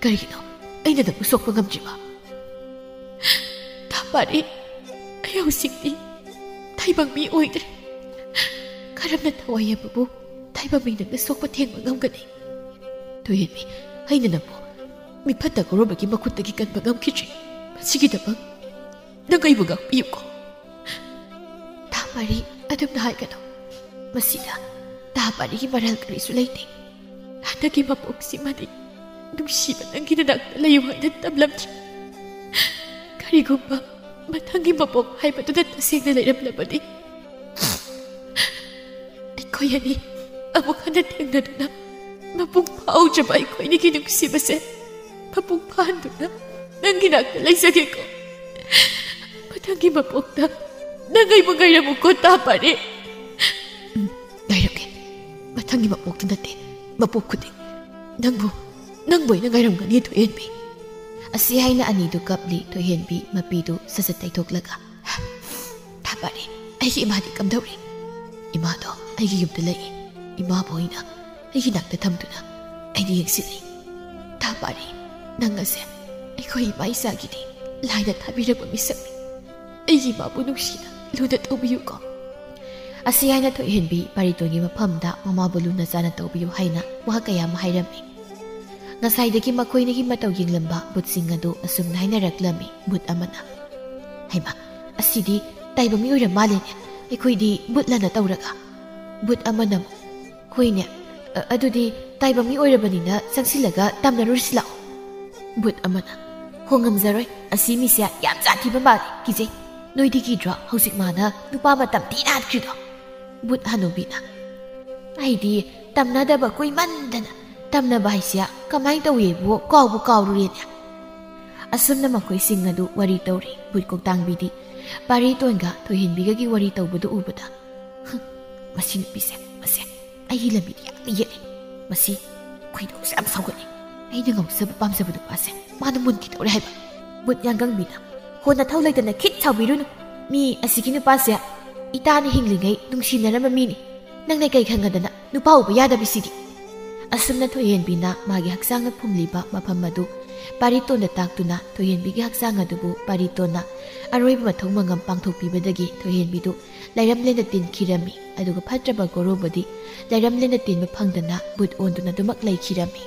ꯀꯔꯤꯒꯤꯅꯣ ꯑꯩꯅ ꯅꯪꯕꯨ ꯁꯣꯛꯄ ꯉꯝꯗ꯭ꯔꯤꯕ?" "ꯊꯥ ꯄꯥꯔꯤ, ꯑꯩ ꯍꯧꯖꯤꯛꯇꯤ ꯇꯥꯏꯕꯪ ꯃꯤ ꯑꯣꯏꯗ꯭ꯔꯦ꯫ ꯀꯔꯝꯅ ꯊꯋꯥꯏ ꯑꯃꯕꯨ ꯇꯥꯏꯕꯪ ꯃꯤ ꯅꯪꯅ ꯁꯣꯛꯄ ꯊꯦꯡꯕ ꯉꯝꯒꯅꯤ? ꯊꯣꯏꯍꯦꯟꯕꯤ, ꯑꯩꯅ ꯅꯪꯕꯨ ꯃꯤꯐꯠꯇ ꯀꯧꯔꯝꯕꯒꯤ ꯃꯈꯨꯠꯇꯒꯤ ꯀꯟꯕ ꯉꯝꯈꯤꯗ꯭ꯔꯤ꯫ ꯃꯁꯤꯒꯤꯗꯃꯛ ꯅꯪ ꯑꯩꯕꯨ ꯉꯥꯛꯄꯤꯌꯨꯀꯣ꯫ ꯊꯥ ꯄꯥꯔꯤ, ꯑꯗꯨꯝꯅ ꯍꯥꯏꯒꯅꯨ꯫ ꯃꯁꯤꯗ ꯊꯥ ꯄꯥꯔꯤꯒꯤ ꯃꯔꯥꯜ ꯀꯔꯤꯁꯨ ꯂꯩꯇꯦ꯫ ꯍꯟꯗꯛꯀꯤ ꯃꯄꯣꯛꯁꯤꯃꯗꯤ ꯅꯨꯡꯁꯤꯕ ꯅꯪꯒꯤ ꯅꯅꯥꯛꯇ ꯂꯩꯌꯨ ꯍꯥꯏꯅ ꯇꯝꯂꯝꯗ꯭ꯔꯦ꯫ ꯀꯔꯤꯒꯨꯝꯕ ꯃꯊꯪꯒꯤ ꯃꯄꯣꯛ ꯍꯥꯏꯕꯗꯨꯗ ꯇꯁꯦꯡꯅ ꯂꯩꯔꯝꯂꯕꯗꯤ, ꯑꯩꯈꯣꯏ ꯑꯅꯤ ꯑꯃꯨꯛ ꯍꯟꯅ ꯊꯦꯡꯅꯗꯨꯅ ꯃꯄꯨꯡ ꯐꯥꯍꯧꯗ꯭ꯔꯕ ꯑꯩꯈꯣꯏ ꯑꯅꯤꯒꯤ ꯅꯨꯡꯁꯤꯕꯁꯦ ꯃꯄꯨꯡ ꯐꯥꯍꯟꯗꯨꯅ ꯅꯪꯒꯤ ꯅꯥꯛꯇ ꯂꯩꯖꯒꯦꯀꯣ꯫ ꯃꯊꯪꯒꯤ ꯃꯄꯣꯛꯇ ꯅꯪ ꯑꯩꯕꯨ ꯉꯥꯏꯔꯝꯃꯨꯀꯣ, ꯊꯥ ꯄꯥꯔꯤ꯫ ꯎꯝ, ꯉꯥꯏꯔꯝꯒꯦ꯫ ꯃꯊꯪꯒꯤ ꯃꯄꯣꯛꯇ ꯅꯠꯇꯦ, ꯃꯄꯣꯛ ꯈꯨꯗꯤꯡ ꯅꯪꯕꯨ, ꯅꯪꯕꯨ ꯑꯩꯅ ꯉꯥꯏꯔꯝꯒꯅꯤ, ꯊꯣꯏꯍꯦꯟꯕꯤ꯫ ꯑꯁꯤ ꯍꯥꯏꯅ ꯑꯅꯤꯗꯨ ꯀꯞꯂꯤ꯫ ꯊꯣꯏꯍꯦꯟꯕꯤ ꯃꯄꯤꯗꯨ ꯁꯠ ꯁꯠ ꯇꯩꯊꯣꯛꯂꯒ, ꯊꯥ ꯄꯥꯔꯤ, ꯑꯩꯒꯤ ꯏꯃꯥꯗꯤ ꯀꯝꯗꯧꯔꯤ? ꯏꯃꯥꯗꯣ ꯑꯩꯒꯤ ꯌꯨꯝꯗ ꯂꯩ꯫ ꯏꯃꯥꯕꯨ ꯑꯩꯅ ꯑꯩꯒꯤ ꯅꯥꯛꯇ ꯊꯝꯗꯨꯅ ꯑꯩꯅ ꯌꯦꯡꯁꯤꯜꯂꯤ꯫ ꯊꯥ ꯄꯥꯔꯤ, ꯅꯪ ꯑꯁꯦ ꯑꯩꯈꯣꯏ ꯏꯃꯥ ꯏꯆꯥꯒꯤꯗꯤ ꯂꯥꯏꯅ ꯊꯥꯕꯤꯔꯛꯄ ꯃꯤꯁꯛꯅꯤ꯫ ꯑꯩꯒꯤ ꯏꯃꯥꯕꯨ ꯅꯨꯡꯁꯤꯅ ꯂꯨꯅ ꯇꯧꯕꯤꯌꯨꯀꯣ꯫ ꯑꯁꯤ ꯍꯥꯏꯅ ꯊꯣꯏꯍꯦꯟꯕꯤ ꯄꯥꯔꯤꯇꯣꯟꯒꯤ ꯃꯐꯝꯗ ꯃꯃꯥꯕꯨ ꯂꯨꯅ ꯆꯥꯅ ꯇꯧꯕꯤꯌꯨ ꯍꯥꯏꯅ ꯋꯥ ꯀꯌꯥ ꯑꯃ ꯍꯥꯏꯔꯝꯃꯤ꯫ ꯉꯁꯥꯏꯗꯒꯤ ꯃꯈꯣꯏꯅꯤꯒꯤ ꯃꯇꯧ ꯌꯦꯡꯂꯝꯕ ꯚꯨꯠꯁꯤꯡ ꯑꯗꯨ ꯑꯁꯨꯝꯅ ꯍꯥꯏꯅꯔꯛꯂꯝꯃꯤ꯫ ꯚꯨꯠ ꯑꯃꯅ, "ꯍꯩꯃꯥ, ꯑꯁꯤꯗꯤ ꯇꯥꯏꯕꯪ ꯃꯤ ꯑꯣꯏꯔ ꯃꯥꯜꯂꯦꯅꯦ꯫ ꯑꯩꯈꯣꯏꯗꯤ ꯚꯨꯠꯂꯅ ꯇꯧꯔꯒ?" ꯚꯨꯠ ꯑꯃꯅ ꯑꯃꯨꯛ, "ꯍꯣꯏꯅꯦ, ꯑ-, ꯑꯗꯨꯗꯤ ꯇꯥꯏꯕꯪ ꯃꯤ ꯑꯣꯏꯔꯕꯅꯤꯅ ꯆꯪꯁꯤꯜꯂꯒ ꯇꯝꯅꯔꯨꯔꯁꯤ ꯂꯥꯛꯑꯣ꯫" ꯚꯨꯠ ꯑꯃꯅ, "ꯍꯣ, ꯉꯝꯖꯔꯣꯏ꯫ ꯑꯁꯤ ꯃꯤꯁꯦ ꯌꯥꯝ ꯖꯥꯠ ꯊꯤꯕ ꯃꯥꯜꯂꯦ, ꯀꯤꯖꯩ꯫ "ꯅꯣꯏꯗꯤ ꯀꯤꯗ꯭ꯔꯣ ꯍꯧꯖꯤꯛ ꯃꯥꯅ ꯅꯨꯄꯥ ꯑꯃ ꯇꯝꯊꯤ ꯅꯥꯠꯈ꯭ꯔꯤꯗꯣ?" ꯕꯨꯠ ꯍꯅꯨꯕꯤꯅ꯫ "ꯑꯩꯗꯤ ꯇꯝꯅꯗꯕ ꯀꯨꯏꯃꯟꯗꯅ ꯇꯝꯅꯕ ꯍꯥꯏꯁꯦ ꯀꯃꯥꯏꯅ ꯇꯧꯋꯦꯕꯨ ꯀꯥꯎꯕꯨ ꯀꯥꯎꯔꯨꯔꯦꯅꯦ꯫" ꯑꯁꯨꯝꯅ ꯃꯈꯣꯏꯁꯤꯡ ꯑꯗꯨ ꯋꯥꯔꯤ ꯇꯧꯔꯤ꯫ ꯕꯨꯠ ꯀꯣꯛꯇꯥꯡꯕꯤꯗꯤ ꯄꯥꯔꯤꯇꯣꯟꯒ ꯊꯣꯏꯍꯦꯟꯕꯤꯒꯒꯤ ꯋꯥꯔꯤ ꯇꯧꯕꯗꯨ ꯎꯕꯗ, "ꯍꯨꯝ, ꯃꯁꯤ ꯅꯨꯄꯤꯁꯦ, ꯃꯁꯦ ꯑꯩꯒꯤ ꯂꯝꯕꯤꯗ ꯌꯥꯝꯅ ꯌꯦꯠꯂꯤ꯫ ꯃꯁꯤ ꯈꯣꯏꯗꯧꯁꯦ ꯌꯥꯝ ꯁꯥꯎꯒꯠꯂꯤ꯫ ꯑꯩꯅ ꯉꯥꯎꯖꯕ ꯄꯥꯝꯖꯕ ꯅꯨꯄꯥꯁꯦ ꯃꯥꯅ ꯃꯨꯟꯈꯤ ꯇꯧꯔꯦ ꯍꯥꯏꯕ꯫" ꯕꯨꯠ ꯌꯥꯡꯒꯪꯕꯤꯅ, "ꯍꯣ, ꯅꯊꯧ ꯂꯩꯇꯅ ꯈꯤꯠ ꯁꯥꯎꯕꯤꯔꯨꯅꯨ꯫ ꯃꯤ ꯑꯁꯤꯒꯤ ꯅꯨꯄꯥꯁꯦ ꯏꯇꯥꯅ ꯍꯤꯡꯂꯤꯉꯩ ꯅꯨꯡꯁꯤꯅꯔꯝꯕ ꯃꯤꯅꯤ꯫ ꯅꯪꯅ ꯀꯩ ꯈꯪꯒꯗꯅ ꯅꯨꯄꯥ ꯎꯕ ꯌꯥꯗꯕꯤꯁꯤꯗꯤ?" ꯑꯁꯨꯝꯅ ꯊꯣꯏꯍꯦꯟꯕꯤꯅ ꯃꯥꯒꯤ ꯍꯛꯆꯥꯡꯅ ꯐꯨꯝꯂꯤꯕ ꯃꯐꯝ ꯑꯗꯨ ꯄꯥꯔꯤꯇꯣꯟꯗ ꯇꯥꯛꯇꯨꯅ ꯊꯣꯏꯍꯦꯟꯕꯤꯒꯤ ꯍꯛꯆꯥꯡ ꯑꯗꯨꯕꯨ ꯄꯥꯔꯤꯇꯣꯟꯅ ꯑꯔꯣꯏꯕ ꯃꯊꯧ ꯃꯉꯝ ꯄꯥꯡꯊꯣꯛꯄꯤꯕꯗꯒꯤ ꯊꯣꯏꯍꯦꯟꯕꯤꯗꯨ ꯂꯩꯔꯝꯂꯦꯟꯗ ꯇꯤꯟꯈꯤꯔꯝꯃꯤ꯫ ꯑꯗꯨꯒ ꯐꯠꯇ꯭ꯔꯕ ꯒꯣꯔꯣꯕꯗꯤ ꯂꯩꯔꯝꯂꯦꯟꯗ ꯇꯤꯟꯕ ꯐꯪꯗꯅ ꯕꯨꯠ ꯑꯣꯟꯗꯨꯅ ꯑꯗꯨꯃꯛ ꯂꯩꯈꯤꯔꯝꯃꯤ꯫